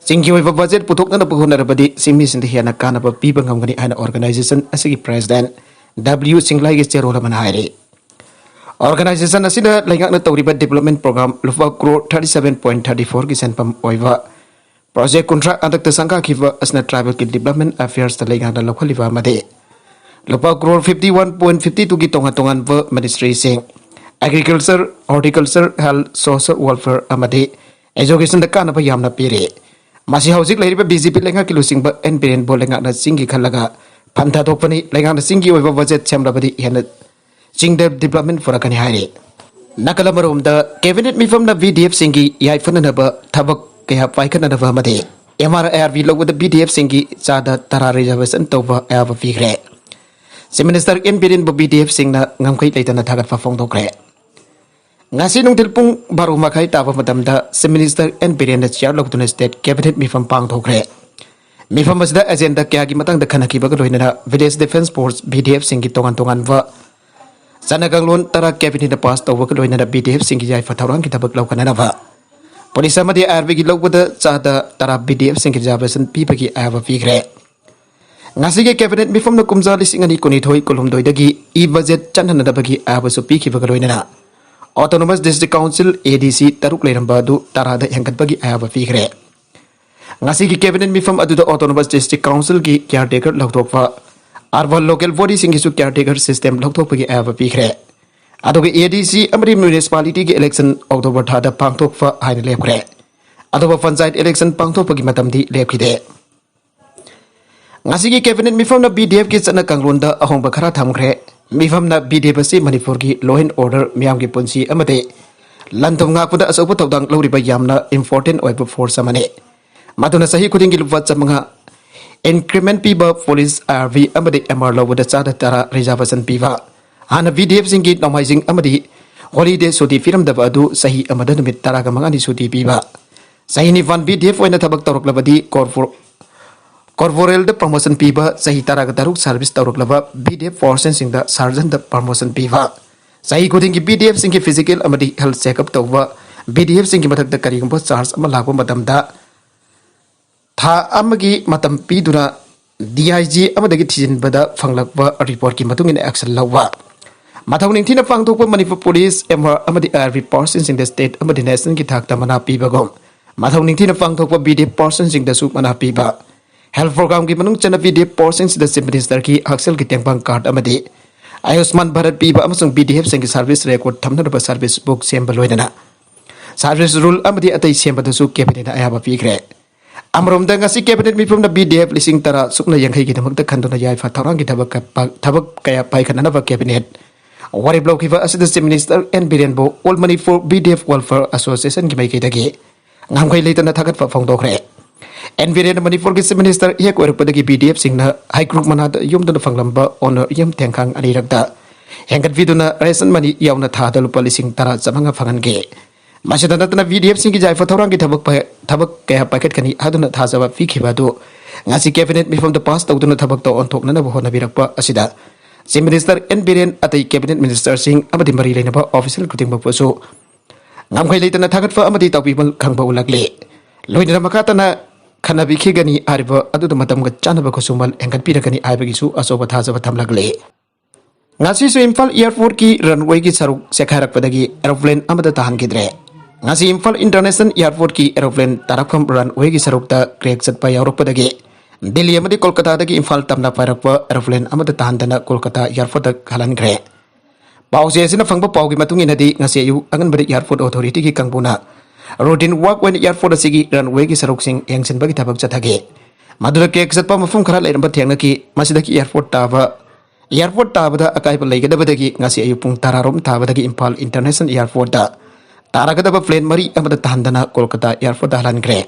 ꯆꯤꯡꯒꯤ ꯑꯣꯏꯕ ꯕꯖꯦꯠ ꯄꯨꯊꯣꯛꯅꯅꯕ ꯍꯣꯠꯅꯔꯕꯗꯤ ꯆꯤꯡꯃꯤꯁꯤꯡꯗ ꯍꯦꯟꯅ ꯀꯥꯟꯅꯕ ꯄꯤꯕ ꯉꯝꯒꯅꯤ ꯍꯥꯏꯅ ꯑꯣꯔꯒꯅꯥꯏꯖꯦꯁꯟ ꯑꯁꯤꯒꯤ ꯄ꯭ꯔꯦꯁꯤꯗꯦꯟꯠ ꯗꯕ꯭ꯂꯤꯌꯨ ꯁꯤꯡꯂꯥꯏꯒꯤ ꯆꯦꯔꯣꯜ ꯑꯃꯅ ꯍꯥꯏꯔꯤ꯫ ꯑꯣꯔꯒꯅꯥꯏꯖꯦꯁꯟ ꯑꯁꯤꯅ ꯂꯩꯉꯥꯛꯅ ꯇꯧꯔꯤꯕ ꯗꯤꯕ꯭ꯂꯞꯃꯦꯟ ꯄ꯭ꯔꯣꯒ꯭ꯔꯥꯝ ꯂꯨꯄꯥ crore thirty seven point thirty ꯐꯣꯔꯒꯤ ꯁꯦꯟꯐꯝ ꯑꯣꯏꯕ ꯄ꯭ꯔꯣꯖꯦꯛ ꯀꯨꯟꯊ꯭ꯔꯥ ꯍꯟꯗꯛꯇ ꯁꯪꯒꯥꯈꯤꯕ ꯑꯁꯤꯅ ꯇ꯭ꯔꯥꯏꯕꯦꯜꯒꯤ ꯗꯤꯕ꯭ꯂꯞꯃꯦꯟ ꯑꯦꯐꯤꯌꯔꯁꯇ ꯂꯩꯉꯥꯛꯅ ꯂꯧꯈꯠꯂꯤꯕ ꯑꯃꯗꯤ ꯂꯨꯄꯥ crore fifty one point fifty ꯇꯨꯒꯤ ꯇꯣꯉꯥꯟ ꯇꯣꯉꯥꯟꯕ ꯃꯤꯅꯤꯁꯇ꯭ꯔꯤꯁꯤꯡ, agriculture, horticulture, health, social welfare ꯑꯃꯗꯤ ꯑꯦꯖꯨꯀꯦꯁꯟꯗ ꯀꯥꯟꯅꯕ ꯌꯥꯝꯅ ꯄꯤꯔꯤ꯫ ꯃꯁꯤ ꯍꯧꯖꯤꯛ ꯂꯩꯔꯤꯕ ꯕꯤ ꯖꯦ ꯄꯤ ꯂꯩꯉꯥꯛꯀꯤ ꯂꯨꯆꯤꯡꯕ ꯑꯦꯟ ꯕꯤꯔꯦꯟꯕꯨ ꯂꯩꯉꯥꯛꯅ ꯆꯤꯡꯒꯤ ꯈꯜꯂꯒ ꯐꯟ ꯊꯥꯗꯣꯛꯄꯅꯤ꯫ ꯂꯩꯉꯥꯛꯅ ꯆꯤꯡꯒꯤ ꯑꯣꯏꯕ ꯕꯖꯦꯠ ꯁꯦꯝꯂꯕꯗꯤ ꯍꯦꯟꯅ ꯆꯤꯡꯗ ꯗꯤꯕ꯭ꯂꯞꯃꯦꯟ ꯄꯨꯔꯛꯀꯅꯤ ꯍꯥꯏꯔꯤ꯫ ꯅꯥꯀꯜ ꯑꯃꯔꯣꯝꯗ, ꯀꯦꯕꯤꯅꯦꯠ ꯃꯤꯐꯝꯅ ꯕꯤ ꯗꯤ ꯑꯦꯐꯁꯤꯡꯒꯤ ꯌꯥꯏꯐꯅꯅꯕ ꯊꯕꯛ ꯀꯌꯥ ꯄꯥꯏꯈꯠꯅꯅꯕ ꯑꯃꯗꯤ M R I R B ꯂꯧꯕꯗ ꯕꯤ ꯗꯤ ꯑꯦꯐꯁꯤꯡꯒꯤ ꯆꯥꯗ ꯇꯔꯥ ꯔꯤꯖꯔꯕꯦꯁꯟ ꯇꯧꯕ ꯑꯌꯥꯕ ꯄꯤꯈ꯭ꯔꯦ꯫ ꯆꯤꯐ ꯃꯤꯅꯤꯁꯇꯔ ꯑꯦꯟ ꯕꯤꯔꯦꯟꯕꯨ ꯕꯤ ꯗꯤ ꯑꯦꯐꯁꯤꯡꯅ ꯉꯝꯈꯩ ꯂꯩꯇꯅ ꯊꯥꯒꯠꯄ ꯐꯣꯡꯗꯣꯛꯈ꯭ꯔꯦ꯫ ꯉꯁꯤ ꯅꯨꯡꯊꯤꯜ ꯄꯨꯡ ꯕꯥꯔꯣ ꯃꯈꯥꯏ ꯇꯥꯕ ꯃꯇꯝꯗ ꯆꯤꯐ ꯃꯤꯅꯤꯁꯇꯔ ꯑꯦꯟ ꯕꯤꯔꯦꯟꯅ ꯆꯤꯌꯥꯔ ꯂꯧꯗꯨꯅ ꯁ꯭ꯇꯦꯠ ꯀꯦꯕꯤꯅꯦꯠ ꯃꯤꯐꯝ ꯄꯥꯡꯊꯣꯛꯈ꯭ꯔꯦ꯫ ꯃꯤꯐꯝ ꯑꯁꯤꯗ ꯑꯦꯖꯦꯟꯗꯥ ꯀꯌꯥꯒꯤ ꯃꯇꯥꯡꯗ ꯈꯟꯅꯈꯤꯕꯒ ꯂꯣꯏꯅꯅ ꯚꯤꯂꯦꯖ ꯗꯤꯐꯦꯟꯁ ꯐꯣꯔꯁ, ꯚꯤ ꯗꯤ ꯑꯦꯐꯁꯤꯡꯒꯤ ꯇꯣꯉꯥꯟ ꯇꯣꯉꯥꯟꯕ ꯆꯠꯅ ꯀꯥꯡꯂꯣꯟ ꯇꯔꯥ ꯀꯦꯕꯤꯅꯦꯠꯅ ꯄꯥꯁ ꯇꯧꯕꯒ ꯂꯣꯏꯅꯅ ꯚꯤ ꯗꯤ ꯑꯦꯐꯁꯤꯡꯒꯤ ꯌꯥꯏꯐ ꯊꯧꯔꯥꯡꯒꯤ ꯊꯕꯛ ꯂꯧꯈꯠꯅꯅꯕ ꯄꯨꯂꯤꯁ ꯑꯃꯗꯤ ꯑꯥꯏ ꯑꯥꯔ ꯕꯤꯒꯤ ꯂꯧꯕꯗ ꯆꯥꯗ ꯇꯔꯥ ꯚꯤ ꯗꯤ ꯑꯦꯐꯁꯤꯡꯒꯤ ꯔꯤꯖꯔꯕꯦꯁꯟ ꯄꯤꯕꯒꯤ ꯑꯌꯥꯕ ꯄꯤꯈ꯭ꯔꯦ꯫ ꯉꯁꯤꯒꯤ cabinet ꯃꯤꯐꯝꯅ ꯀꯨꯝꯖꯥ ꯂꯤꯁꯤꯡ ꯑꯅꯤ ꯀꯨꯟꯅꯤꯊꯣꯏ ꯀꯨꯟꯍꯨꯝꯗꯣꯏꯗꯒꯤ e-budget ꯆꯠꯅꯅꯕꯒꯤ ꯑꯌꯥꯕꯁꯨ ꯄꯤꯈꯤꯕꯒ ꯂꯣꯏꯅꯅ autonomous district council, ADC, ꯇꯔꯨꯛ ꯂꯩꯔꯝꯕ ꯑꯗꯨ ꯇꯔꯥꯗ ꯍꯦꯟꯒꯠꯄꯒꯤ ꯑꯌꯥꯕ ꯄꯤꯈ꯭ꯔꯦ꯫ ꯉꯁꯤꯒꯤ cabinet ꯃꯤꯐꯝ ꯑꯗꯨꯗ autonomous district councilꯒꯤ caretaker ꯂꯧꯊꯣꯛꯄ, urban local bodyꯁꯤꯡꯒꯤꯁꯨ caretaker system ꯂꯧꯊꯣꯛꯄꯒꯤ ꯑꯌꯥꯕ ꯄꯤꯈ꯭ꯔꯦ꯫ ꯑꯗꯨꯒ ADC ꯑꯃꯗꯤ municipalityꯒꯤ election October ꯊꯥꯗ ꯄꯥꯡꯊꯣꯛꯄ ꯍꯥꯏꯅ ꯂꯦꯞꯈ꯭ꯔꯦ꯫ ꯑꯗꯨꯒ ꯄꯟꯆꯥꯌꯠ election ꯄꯥꯡꯊꯣꯛꯄꯒꯤ ꯃꯇꯝꯗꯤ ꯂꯦꯞꯈꯤꯗꯦ꯫ ꯉꯁꯤꯒꯤ cabinet ꯃꯤꯐꯝꯅ BDFꯀꯤ ꯆꯠꯅ ꯀꯥꯡꯂꯣꯟꯗ ꯑꯍꯣꯡꯕ ꯈꯔ ꯊꯝꯈ꯭ꯔꯦ꯫ ꯃꯤꯐꯝꯅ BDF ꯑꯁꯤ ꯃꯅꯤꯄꯨꯔꯒꯤ law and order, ꯃꯤꯌꯥꯝꯒꯤ ꯄꯨꯟꯁꯤ ꯑꯃꯗꯤ ꯂꯟ ꯊꯨꯝ ꯉꯥꯛꯄꯗ ꯑꯆꯧꯕ ꯊꯧꯗꯥꯡ ꯂꯧꯔꯤꯕ ꯌꯥꯝꯅ important ꯑꯣꯏꯕ force ꯑꯃꯅꯤ꯫ ꯃꯗꯨꯅ ꯆꯍꯤ ꯈꯨꯗꯤꯡꯒꯤ ꯂꯨꯄꯥ ꯆꯥꯃꯉꯥ increment ꯄꯤꯕ, police, IRB ꯑꯃꯗꯤ MR ꯂꯧꯕꯗ ꯆꯥꯗ ꯇꯔꯥ reservation ꯄꯤꯕ, ꯍꯥꯟꯅ BDFꯁꯤꯡꯒꯤ ꯅꯣꯡꯃꯥꯏꯖꯤꯡ ꯑꯃꯗꯤ holiday ꯁꯨꯇꯤ ꯄꯤꯔꯝꯗꯕ ꯑꯗꯨ ꯆꯍꯤ ꯑꯃꯗ ꯅꯨꯃꯤꯠ ꯇꯔꯥꯒ ꯃꯉꯥꯅꯤ ꯁꯨꯇꯤ ꯄꯤꯕ, ꯆꯍꯤ ꯅꯤꯄꯥꯟ BDF ꯑꯣꯏꯅ ꯊꯕꯛ ꯇꯧꯔꯛꯂꯕꯗꯤ corpor-, corporalꯗ promotion ꯄꯤꯕ, ꯆꯍꯤ ꯇꯔꯥꯒ ꯇꯔꯨꯛ service ꯇꯧꯔꯛꯂꯕ BDF portionꯁꯤꯡꯗ sergeantꯗ promotion ꯄꯤꯕ, ꯆꯍꯤ ꯈꯨꯗꯤꯡꯒꯤ BDFꯁꯤꯡꯒꯤ physical ꯑꯃꯗꯤ health checkup ꯇꯧꯕ, BDFꯁꯤꯡꯒꯤ ꯃꯊꯛꯇ ꯀꯔꯤꯒꯨꯝꯕ charge ꯑꯃ ꯂꯥꯛꯄ ꯃꯇꯝꯗ ꯊꯥ ꯑꯃꯒꯤ ꯃꯇꯝ ꯄꯤꯗꯨꯅ DIG ꯑꯃꯗꯒꯤ ꯊꯤꯖꯤꯟꯕꯗ ꯐꯪꯂꯛꯄ reportꯀꯤ ꯃꯇꯨꯡ ꯏꯟꯅ action ꯂꯧꯕ꯫ ꯃꯊꯧ ꯅꯤꯡꯊꯤꯅ ꯄꯥꯡꯊꯣꯛꯄ ꯃꯅꯤꯄꯨꯔ police, MR ꯑꯃꯗꯤ IRB portionꯁꯤꯡꯗ state ꯑꯃꯗꯤ nationalꯒꯤ ꯊꯥꯛꯇ ꯃꯅꯥ ꯄꯤꯕꯒꯨꯝ, ꯃꯊꯧ ꯅꯤꯡꯊꯤꯅ ꯄꯥꯡꯊꯣꯛꯄ BDF portionꯁꯤꯡꯗꯁꯨ ꯃꯅꯥ ꯄꯤꯕ꯫ Health programꯒꯤ ꯃꯅꯨꯡ ꯆꯟꯅ BDF portionꯁꯤꯡꯗ Chief Ministerꯒꯤ ꯍꯛꯁꯦꯜꯒꯤ ꯇꯦꯡꯕꯥꯡ card ꯑꯃꯗꯤ ꯑꯌꯨꯁꯃꯥꯟ ꯚꯥꯔꯠ ꯄꯤꯕ ꯑꯃꯁꯨꯡ BDFꯁꯤꯡꯒꯤ service record ꯊꯝꯅꯅꯕ service book ꯁꯦꯝꯕ ꯂꯣꯏꯅꯅ service rule ꯑꯃꯗꯤ ꯑꯇꯩ ꯁꯦꯝꯕꯗꯁꯨ cabinetꯅ ꯑꯌꯥꯕ ꯄꯤꯈ꯭ꯔꯦ꯫ ꯑꯃꯔꯣꯝꯗ, ꯉꯁꯤ cabinet ꯃꯤꯐꯝꯅ BDF ꯂꯤꯁꯤꯡ ꯇꯔꯥ ꯁꯨꯞꯅ ꯌꯥꯡꯈꯩꯒꯤꯗꯃꯛꯇ ꯈꯟꯗꯨꯅ ꯌꯥꯏꯐ ꯊꯧꯔꯥꯡꯒꯤ ꯊꯕꯛ ꯀ-, ꯄ-, ꯊꯕꯛ ꯀꯌꯥ ꯄꯥꯏꯈꯠꯅꯅꯕ cabinet ꯋꯥꯔꯦꯞ ꯂꯧꯈꯤꯕ ꯑꯁꯤꯗ Chief Minister N ꯕꯤꯔꯦꯟꯕꯨ All Manipur BDF Welfare Associationꯒꯤ ꯃꯥꯏꯀꯩꯗꯒꯤ ꯉꯝꯈꯩ ꯂꯩꯇꯅ ꯊꯥꯒꯠꯄ ꯐꯣꯡꯗꯣꯛꯈ꯭ꯔꯦ꯫ N ꯕꯤꯔꯦꯟ ꯃꯅꯤꯄꯨꯔꯒꯤ Chief Minister ꯍꯦꯛ ꯑꯣꯏꯔꯛꯄꯗꯒꯤ BDFꯁꯤꯡꯅ ꯍꯩꯀ꯭ꯔꯨ ꯃꯅꯥꯗ ꯌꯣꯝꯗꯨꯅ ꯐꯪꯂꯝꯕ honorarium ꯇꯦꯡꯈꯥꯡ ꯑꯅꯤꯔꯛꯇ ꯍꯦꯟꯒꯠꯄꯤꯗꯨꯅ ration money ꯌꯥꯎꯅ ꯊꯥꯗ ꯂꯨꯄꯥ ꯂꯤꯁꯤꯡ ꯇꯔꯥ ꯆꯥꯃꯉꯥ ꯐꯪꯍꯟꯈꯤ꯫ ꯃꯁꯤꯗ ꯅꯠꯇꯅ BDFꯁꯤꯡꯒꯤ ꯌꯥꯏꯐ ꯊꯧꯔꯥꯡꯒꯤ ꯊꯕꯛ ꯄꯥꯏ-, ꯊꯕꯛ ꯀꯌꯥ ꯄꯥꯏꯈꯠꯀꯅꯤ ꯍꯥꯏꯗꯨꯅ ꯊꯥꯖꯕ ꯄꯤꯈꯤꯕ ꯑꯗꯨ ꯉꯁꯤ cabinet ꯃꯤꯐꯝꯗ pass ꯇꯧꯗꯨꯅ ꯊꯕꯛꯇ ꯑꯣꯟꯊꯣꯛꯅꯅꯕ ꯍꯣꯠꯅꯕꯤꯔꯛꯄ ꯑꯁꯤꯗ Chief Minister N ꯕꯤꯔꯦꯟ, ꯑꯇꯩ cabinet ministerꯁꯤꯡ ꯑꯃꯗꯤ ꯃꯔꯤ ꯂꯩꯅꯕ official ꯈꯨꯗꯤꯡꯃꯛꯄꯨꯁꯨ ꯉꯝꯈꯩ ꯂꯩꯇꯅ ꯊꯥꯒꯠꯄ ꯑꯃꯗꯤ ꯇꯧꯕꯤꯕ ꯈꯪꯕ ꯎꯠꯂꯛꯂꯤ꯫ ꯂꯣꯏꯅꯅ ꯃꯈꯥ ꯇꯥꯅ ꯈꯟꯅꯕꯤꯈꯤꯒꯅꯤ ꯍꯥꯏꯔꯤꯕ ꯑꯗꯨꯗ ꯃꯇꯝꯒ ꯆꯥꯟꯅꯕ ꯈꯨꯠꯁꯨꯃꯟ ꯍꯦꯟꯒꯠꯄꯤꯔꯒꯅꯤ ꯍꯥꯏꯕꯒꯤꯁꯨ ꯑꯆꯧꯕ ꯊꯥꯖꯕ ꯊꯝꯂꯒ ꯂꯩ꯫ ꯉꯁꯤꯁꯨ ꯏꯝꯐꯥꯜ airport ꯀꯤ runway ꯒꯤ ꯁꯔꯨꯛ ꯆꯦꯛꯈꯥꯏꯔꯛꯄꯗꯒꯤ aeroplane ꯑꯃꯠꯇ ꯇꯥꯍꯟꯈꯤꯗ꯭ꯔꯦ꯫ ꯉꯁꯤ ꯏꯝꯐꯥꯜ International Airport ꯀꯤ aeroplane ꯇꯥꯔꯛꯐꯝ runway ꯒꯤ ꯁꯔꯨꯛꯇ crack ꯆꯠꯄ ꯌꯥꯎꯔꯛꯄꯗꯒꯤ ꯗꯤꯜꯂꯤ ꯑꯃꯗꯤ ꯀꯣꯜꯀꯇꯥꯗꯒꯤ ꯏꯝꯐꯥꯜ ꯇꯝꯅ ꯄꯥꯏꯔꯛꯄ aeroplane ꯑꯃꯠꯇ ꯇꯥꯍꯟꯗꯅ ꯀꯣꯜꯀꯇꯥ airport ꯇ ꯍꯜꯍꯟꯈ꯭ꯔꯦ꯫ ꯄꯥꯎꯆꯦ ꯑꯁꯤꯅ ꯐꯪꯕ ꯄꯥꯎꯒꯤ ꯃꯇꯨꯡ ꯏꯟꯅꯗꯤ, ꯉꯁꯤ ꯑꯌꯨꯛ ꯑꯉꯟꯕꯗ airport authority ꯒꯤ ꯀꯥꯡꯕꯨꯅ routine work ꯑꯣꯏꯅ airport ꯑꯁꯤꯒꯤ runway ꯒꯤ ꯁꯔꯨꯛꯁꯤꯡ ꯌꯦꯡꯁꯤꯟꯕꯒꯤ ꯊꯕꯛ ꯆꯠꯊꯈꯤ꯫ ꯃꯗꯨꯗ crack ꯆꯠꯄ ꯃꯐꯝ ꯈꯔ ꯂꯩꯔꯝꯕ ꯊꯦꯡꯅꯈꯤ꯫ ꯃꯁꯤꯗꯒꯤ airport ꯇꯥꯕ, airport ꯇꯥꯕꯗ ꯑꯀꯥꯏꯕ ꯂꯩꯒꯗꯕꯗꯒꯤ ꯉꯁꯤ ꯑꯌꯨꯛ ꯄꯨꯡ ꯇꯔꯥ ꯔꯣꯝ ꯇꯥꯕꯗꯒꯤ ꯏꯝꯐꯥꯜ International Airport ꯇ ꯇꯥꯔꯒꯗꯕ plane ꯃꯔꯤ ꯑꯃꯗ ꯇꯥꯍꯟꯗꯅ ꯀꯣꯜꯀꯇꯥ airport ꯇ ꯍꯜꯍꯟꯈ꯭ꯔꯦ꯫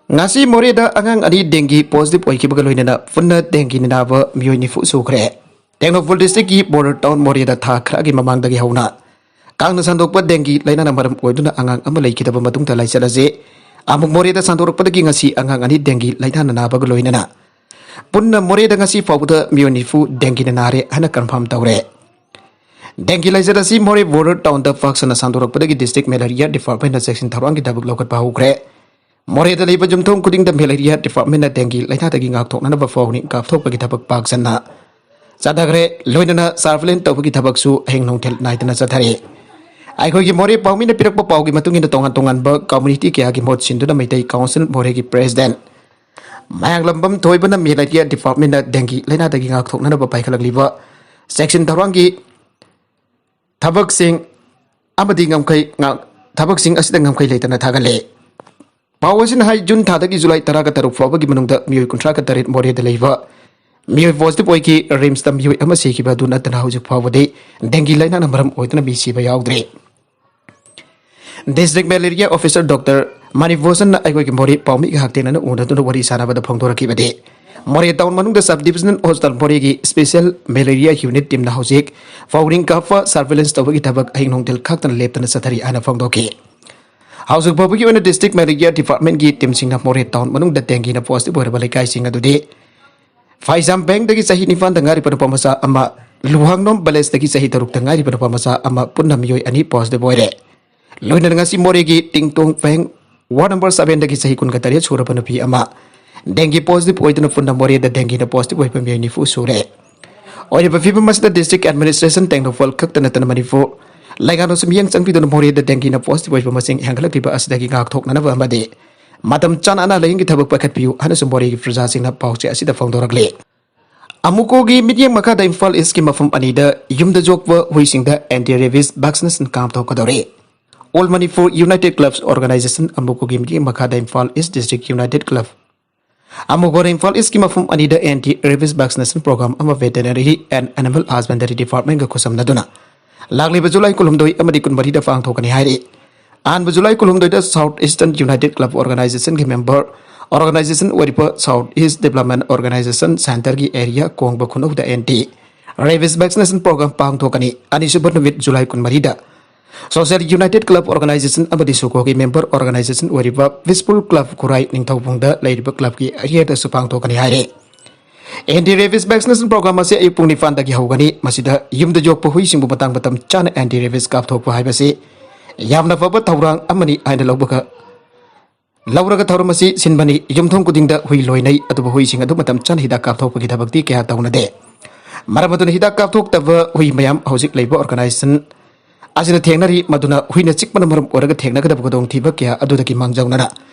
ꯉꯁꯤ ꯃꯣꯔꯦꯗ ꯑꯉꯥꯡ ꯑꯅꯤ dengue positive ꯑꯣꯏꯈꯤꯕꯒ ꯂꯣꯏꯅꯅ ꯄꯨꯟꯅ dengue ꯅꯥꯕ ꯃꯤꯑꯣꯏ ꯅꯤꯐꯨ ꯁꯨꯈ꯭ꯔꯦ꯫ ꯇꯦꯡꯅꯧꯄꯜ district ꯀꯤ border town ꯃꯣꯔꯦꯗ ꯊꯥ ꯈꯔꯒꯤ ꯃꯃꯥꯡꯗꯒꯤ ꯍꯧꯅ ꯀꯥꯡꯅ ꯁꯟꯗꯣꯛꯄ dengue ꯂꯥꯏꯅꯥꯅ ꯃꯔꯝ ꯑꯣꯏꯗꯨꯅ ꯑꯉꯥꯡ ꯑꯃ ꯂꯩꯈꯤꯗꯕ ꯃꯇꯨꯡꯗ ꯂꯥꯏꯆꯠ ꯑꯁꯤ ꯑꯃꯨꯛ ꯃꯣꯔꯦꯗ ꯁꯟꯗꯣꯔꯛꯄꯗꯒꯤ ꯉꯁꯤ ꯑꯉꯥꯡ ꯑꯅꯤ dengue ꯂꯥꯏꯅꯥꯅ ꯅꯥꯕꯒ ꯂꯣꯏꯅꯅ ꯄꯨꯟꯅ ꯃꯣꯔꯦꯗ ꯉꯁꯤ ꯐꯥꯎꯕꯗ ꯃꯤꯑꯣꯏ ꯅꯤꯐꯨ dengue ꯅ ꯅꯥꯔꯦ ꯍꯥꯏꯅ confirm ꯇꯧꯔꯦ꯫ Dengue ꯂꯥꯏꯆꯠ ꯑꯁꯤ ꯃꯣꯔꯦ border town ꯗ ꯄꯥꯛ ꯁꯟꯅ ꯁꯟꯗꯣꯔꯛꯄꯗꯒꯤ district malaria department ꯅ ꯆꯦꯛꯁꯤꯟ ꯊꯧꯔꯥꯡꯒꯤ ꯊꯕꯛ ꯂꯧꯈꯠꯄ ꯍꯧꯈ꯭ꯔꯦ꯫ ꯃꯣꯔꯦꯗ ꯂꯩꯕ ꯌꯨꯝꯊꯣꯡ ꯈꯨꯗꯤꯡꯗ malaria department ꯅ dengue ꯂꯥꯏꯅꯥꯗꯒꯤ ꯉꯥꯛꯊꯣꯛꯅꯅꯕ ꯐꯥꯎꯅꯤ ꯀꯥꯞꯊꯣꯛꯄꯒꯤ ꯊꯕꯛ ꯄꯥꯛ ꯁꯟꯅ ꯆꯠꯊꯈ꯭ꯔꯦ꯫ ꯂꯣꯏꯅꯅ surveillance ꯇꯧꯕꯒꯤ ꯊꯕꯛꯁꯨ ꯑꯍꯤꯡ ꯅꯨꯡꯊꯤꯜ ꯅꯥꯏꯗꯅ ꯆꯠꯊꯔꯤ꯫ ꯑꯩꯈꯣꯏꯒꯤ ꯃꯣꯔꯦ ꯄꯥꯎꯃꯤꯅ ꯄꯤꯔꯛꯄ ꯄꯥꯎꯒꯤ ꯃꯇꯨꯡ ꯏꯟꯅ, ꯇꯣꯉꯥꯟ ꯇꯣꯉꯥꯟꯕ community ꯀꯌꯥꯒꯤ ꯃꯍꯨꯠ ꯁꯤꯟꯗꯨꯅ ꯃꯩꯇꯩ council ꯃꯣꯔꯦꯒꯤ president ꯃꯌꯥꯡꯂꯝꯕꯝ ꯊꯣꯏꯕꯅ malaria department ꯅ dengue ꯂꯥꯏꯅꯥꯗꯒꯤ ꯉꯥꯛꯊꯣꯛꯅꯅꯕ ꯄꯥꯏꯈꯠꯂꯛꯂꯤꯕ ꯆꯦꯛꯁꯤꯟ ꯊꯧꯔꯥꯡꯒꯤ ꯊꯕꯛꯁꯤꯡ ꯑꯃꯗꯤ ꯉꯝꯈꯩ ꯉꯥꯛ-, ꯊꯕꯛꯁꯤꯡ ꯑꯁꯤꯗ ꯉꯝꯈꯩ ꯂꯩꯇꯅ ꯊꯥꯒꯠꯂꯦ꯫ ꯄꯥꯎ ꯑꯁꯤꯅ ꯍꯥꯏ, ꯖꯨꯟ ꯊꯥꯗꯒꯤ ꯖꯨꯂꯥꯏ ꯇꯔꯥꯒ ꯇꯔꯨꯛ ꯐꯥꯎꯕꯒꯤ ꯃꯅꯨꯡꯗ ꯃꯤꯑꯣꯏ ꯀꯨꯟꯊ꯭ꯔꯥꯒ ꯇꯔꯦꯠ ꯃꯣꯔꯦꯗ ꯂꯩꯕ ꯃꯤꯑꯣꯏ positive ꯑꯣꯏꯈꯤ꯫ ꯔꯤꯝꯁꯇ ꯃꯤꯑꯣꯏ ꯑꯃ ꯁꯤꯈꯤꯕ ꯑꯗꯨ ꯅꯠꯇꯅ ꯍꯧꯖꯤꯛ ꯐꯥꯎꯕꯗꯤ dengue ꯂꯥꯏꯅꯥꯅ ꯃꯔꯝ ꯑꯣꯏꯗꯨꯅ ꯃꯤ ꯁꯤꯕ ꯌꯥꯎꯗ꯭ꯔꯤ꯫ District malaria officer Doctor ꯃꯅꯤꯚꯣꯁꯟꯅ ꯑꯩꯈꯣꯏꯒꯤ ꯃꯣꯔꯦ ꯄꯥꯎꯃꯤꯒ ꯍꯛꯊꯦꯡꯅꯅ ꯎꯅꯗꯨꯅ ꯋꯥꯔꯤ ꯁꯥꯟꯅꯕꯗ ꯐꯣꯡꯗꯣꯔꯛꯈꯤꯕꯗꯤ, ꯃꯣꯔꯦ town ꯃꯅꯨꯡꯗ sub divisional hospital ꯃꯣꯔꯦꯒꯤ special malaria unit team ꯅ ꯍꯧꯖꯤꯛ ꯐꯥꯎꯔꯤꯡ ꯀꯥꯞꯄ surveillance ꯇꯧꯕꯒꯤ ꯊꯕꯛ ꯑꯍꯤꯡ ꯅꯨꯡꯊꯤꯜ ꯈꯥꯛꯇꯅ ꯂꯦꯞꯇꯅ ꯆꯠꯊꯔꯤ ꯍꯥꯏꯅ ꯐꯣꯡꯗꯣꯛꯈꯤ꯫ ꯍꯧꯖꯤꯛ ꯐꯥꯎꯕꯒꯤ ꯑꯣꯏꯅ district malaria department ꯀꯤ team ꯁꯤꯡꯅ ꯃꯣꯔꯦ town ꯃꯅꯨꯡꯗ dengue ꯅ positive ꯑꯣꯏꯔꯕ ꯂꯩꯀꯥꯏꯁꯤꯡ ꯑꯗꯨꯗꯤ ꯐꯥꯏꯖꯥꯝ ꯕꯦꯡꯗꯒꯤ ꯆꯍꯤ ꯅꯤꯄꯥꯟꯗ ꯉꯥꯏꯔꯤꯕ ꯅꯨꯄꯥ ꯃꯆꯥ ꯑꯃ, ꯂꯨꯍꯥꯡꯂꯣꯝ village ꯇꯒꯤ ꯆꯍꯤ ꯇꯔꯨꯛꯇ ꯉꯥꯏꯔꯤꯕ ꯅꯨꯄꯥ ꯃꯆꯥ ꯑꯃ, ꯄꯨꯟꯅ ꯃꯤꯑꯣꯏ ꯑꯅꯤ positive ꯑꯣꯏꯔꯦ꯫ ꯂꯣꯏꯅꯅ ꯉꯁꯤ ꯃꯣꯔꯦꯒꯤ ꯇꯤꯡꯇꯣꯡ ꯕꯦꯡ ꯋꯥꯔꯗ ꯅꯝꯕꯔ ꯁꯚꯦꯟꯗꯒꯤ ꯆꯍꯤ ꯀꯨꯟꯒ ꯇꯔꯦꯠ ꯁꯨꯔꯕ ꯅꯨꯄꯤ ꯑꯃ ꯗꯦꯡꯒꯤ ꯄꯣꯖꯤꯇꯤꯚ ꯑꯣꯏꯗꯨꯅ ꯄꯨꯟꯅ ꯃꯣꯔꯦꯗ ꯗꯦꯡꯒꯤꯅ ꯄꯣꯖꯤꯇꯤꯚ ꯑꯣꯏꯕ ꯃꯤꯑꯣꯏ ꯅꯤꯐꯨ ꯁꯨꯔꯦ꯫ ꯑꯣꯏꯔꯤꯕ ꯐꯤꯕꯝ ꯑꯁꯤꯗ ꯗꯤꯁꯇ꯭ꯔꯤꯛ ꯑꯦꯗꯃꯤꯅꯤꯁꯇ꯭ꯔꯦꯁꯟ ꯇꯦꯡꯅꯧꯄꯜ ꯈꯛꯇ ꯅꯠꯇꯅ ꯃꯅꯤꯄꯨꯔ ꯂꯩꯉꯥꯛꯅꯁꯨ ꯃꯤꯠꯌꯦꯡ ꯆꯪꯕꯤꯗꯨꯅ ꯃꯣꯔꯦꯗ ꯗꯦꯡꯒꯤꯅ ꯄꯣꯖꯤꯇꯤꯚ ꯑꯣꯏꯕ ꯃꯁꯤꯡ ꯍꯦꯟꯒꯠꯂꯛꯂꯤꯕ ꯑꯁꯤꯗꯒꯤ ꯉꯥꯛꯊꯣꯛꯅꯅꯕ ꯑꯃꯗꯤ ꯃꯇꯝ ꯆꯥꯅ ꯑꯅꯥ ꯂꯥꯌꯦꯡꯒꯤ ꯊꯕꯛ ꯄꯥꯏꯈꯠꯄꯤꯌꯨ ꯍꯥꯏꯅꯁꯨ ꯃꯣꯔꯦꯒꯤ ꯄ꯭ꯔꯖꯥꯁꯤꯡꯅ ꯄꯥꯎꯆꯦ ꯑꯁꯤꯗ ꯐꯣꯡꯗꯣꯔꯛꯂꯤ꯫ ꯑꯃꯨꯀꯣꯒꯤ ꯃꯤꯠꯌꯦꯡ ꯃꯈꯥꯗ ꯏꯝꯐꯥꯜ ꯏꯁꯀꯤ ꯃꯐꯝ ꯑꯅꯤꯗ ꯌꯨꯝꯗ ꯌꯣꯛꯄ ꯍꯨꯏꯁꯤꯡꯗ ꯑꯦꯟꯇꯤ ꯔꯦꯕꯤꯁ ꯚꯦꯛꯁꯤꯅꯦꯁꯟ ꯀꯥꯞꯊꯣꯛꯀꯗꯧꯔꯤ꯫ All Manipur united clubs organisation ꯑꯃꯨꯀꯣꯒꯤ ꯃꯤꯠꯌꯦꯡ ꯃꯈꯥꯗ Imphal east district united club ꯑꯃꯨꯀꯣꯅ ꯏꯝꯐꯥꯜ ꯏꯁꯀꯤ ꯃꯐꯝ ꯑꯅꯤꯗ ꯑꯦꯟꯇꯤ ꯔꯦꯕꯤꯁ ꯚꯦꯛꯁꯤꯅꯦꯁꯟ ꯄ꯭ꯔꯣꯒ꯭ꯔꯥꯝ ꯑꯃ ꯚꯦꯇꯦꯅꯔꯤ ꯑꯦꯟ ꯑꯦꯅꯤꯃꯦꯜ ꯍꯁꯕꯦꯟꯗꯔꯤ ꯗꯤꯄꯥꯔꯠꯃꯦꯟꯒ ꯈꯨꯠꯁꯝꯅꯗꯨꯅ ꯂꯥꯛꯂꯤꯕ ꯖꯨꯂꯥꯏ ꯀꯨꯟꯍꯨꯝꯗꯣꯏ ꯑꯃꯗꯤ ꯀꯨꯟꯃꯔꯤꯗ ꯄꯥꯡꯊꯣꯛꯀꯅꯤ ꯍꯥꯏꯔꯤ꯫ ꯑꯍꯥꯟꯕ ꯖꯨꯂꯥꯏ ꯀꯨꯟꯍꯨꯝꯗꯣꯏꯗ ꯁꯥꯎꯠ ꯏꯁꯇꯔꯟ ꯌꯨꯅꯥꯏꯇꯦꯗ ꯀ꯭ꯂꯕ ꯑꯣꯔꯒꯅꯥꯏꯖꯦꯁꯟꯒꯤ ꯃꯦꯝꯕꯔ ꯑꯣꯔꯒꯅꯥꯏꯖꯦꯁꯟ ꯑꯣꯏꯔꯤꯕ ꯁꯥꯎꯠ ꯏꯁ ꯗꯤꯕ꯭ꯂꯞꯃꯦꯟ ꯑꯣꯔꯒꯅꯥꯏꯖꯦꯁꯟ ꯁꯦꯟꯇꯔꯒꯤ ꯑꯦꯔꯤꯌꯥ ꯀꯣꯡꯕ ꯈꯨꯅꯧꯗ ꯑꯦꯟꯇꯤ ꯔꯦꯕꯤꯁ ꯚꯦꯛꯁꯤꯅꯦꯁꯟ ꯄ꯭ꯔꯣꯒ꯭ꯔꯥꯝ ꯄꯥꯡꯊꯣꯛꯀꯅꯤ꯫ ꯑꯅꯤꯁꯨꯕ ꯅꯨꯃꯤꯠ ꯖꯨꯂꯥꯏ ꯀꯨꯟꯃꯔꯤꯗ ꯁꯣꯁꯤꯌꯦꯜ ꯌꯨꯅꯥꯏꯇꯦꯗ ꯀ꯭ꯂꯕ ꯑꯣꯔꯒꯅꯥꯏꯖꯦꯁꯟ ꯑꯃꯗꯤ ꯁꯨꯀꯣꯒꯤ ꯃꯦꯝꯕꯔ ꯑꯣꯔꯒꯅꯥꯏꯖꯦꯁꯟ ꯑꯣꯏꯔꯤꯕ ꯄꯤꯁꯐꯨꯜ ꯀ꯭ꯂꯕ ꯈꯨꯔꯥꯏ ꯅꯤꯡꯊꯧꯕꯨꯡꯗ ꯂꯩꯔꯤꯕ ꯀ꯭ꯂꯕꯀꯤ ꯑꯦꯔꯤꯌꯥꯗꯁꯨ ꯄꯥꯡꯊꯣꯛꯀꯅꯤ ꯍꯥꯏꯔꯤ꯫ ꯑꯦꯟꯇꯤ ꯔꯦꯕꯤꯁ ꯚꯦꯛꯁꯤꯅꯦꯁꯟ ꯄ꯭ꯔꯣꯒ꯭ꯔꯥꯝ ꯑꯁꯤ ꯑꯌꯨꯛ ꯄꯨꯡ ꯅꯤꯄꯥꯟꯗꯒꯤ ꯍꯧꯒꯅꯤ꯫ ꯃꯁꯤꯗ ꯌꯨꯝꯗ ꯌꯣꯛꯄ ꯍꯨꯏꯁꯤꯡꯕꯨ ꯃꯇꯥꯡ ꯃꯇꯝ ꯆꯥꯅ ꯑꯦꯟꯇꯤ ꯔꯦꯕꯤꯁ ꯀꯥꯞꯊꯣꯛꯄ ꯍꯥꯏꯕꯁꯤ ꯌꯥꯝꯅ ꯐꯕ ꯊꯧꯔꯥꯡ ꯑꯃꯅꯤ ꯍꯥꯏꯅ ꯂꯧꯕꯒ ꯂꯧꯔꯒ ꯊꯧꯔꯝ ꯑꯁꯤ ꯁꯤꯟꯕꯅꯤ꯫ ꯌꯨꯝꯊꯣꯡ ꯈꯨꯗꯤꯡꯗ ꯍꯨꯏ ꯂꯣꯏꯅꯩ, ꯑꯗꯨꯕꯨ ꯍꯨꯏꯁꯤꯡ ꯑꯗꯨ ꯃꯇꯝ ꯆꯥꯅ ꯍꯤꯗꯥꯛ ꯀꯥꯞꯊꯣꯛꯄꯒꯤ ꯊꯕꯛꯇꯤ ꯀꯌꯥ ꯇꯧꯅꯗꯦ꯫ ꯃꯔꯝ ꯑꯗꯨꯅ ꯍꯤꯗꯥꯛ ꯀꯥꯞꯊꯣꯛꯇꯕ ꯍꯨꯏ ꯃꯌꯥꯝ ꯍꯧꯖꯤꯛ ꯂꯩꯕ ꯑꯣꯔꯒꯅꯥꯏꯖꯦꯁꯟ ꯑꯁꯤꯅ ꯊꯦꯡꯅꯔꯤ꯫ ꯃꯗꯨꯅ ꯍꯨꯏꯅ ꯆꯤꯛꯄꯅ ꯃꯔꯝ ꯑꯣꯏꯔꯒ ꯊꯦꯡꯅꯒꯗꯕ ꯈꯨꯗꯣꯡꯊꯤꯕ ꯀꯌꯥ ꯑꯗꯨꯗꯒꯤ ꯃꯥꯡꯖꯧꯅꯅ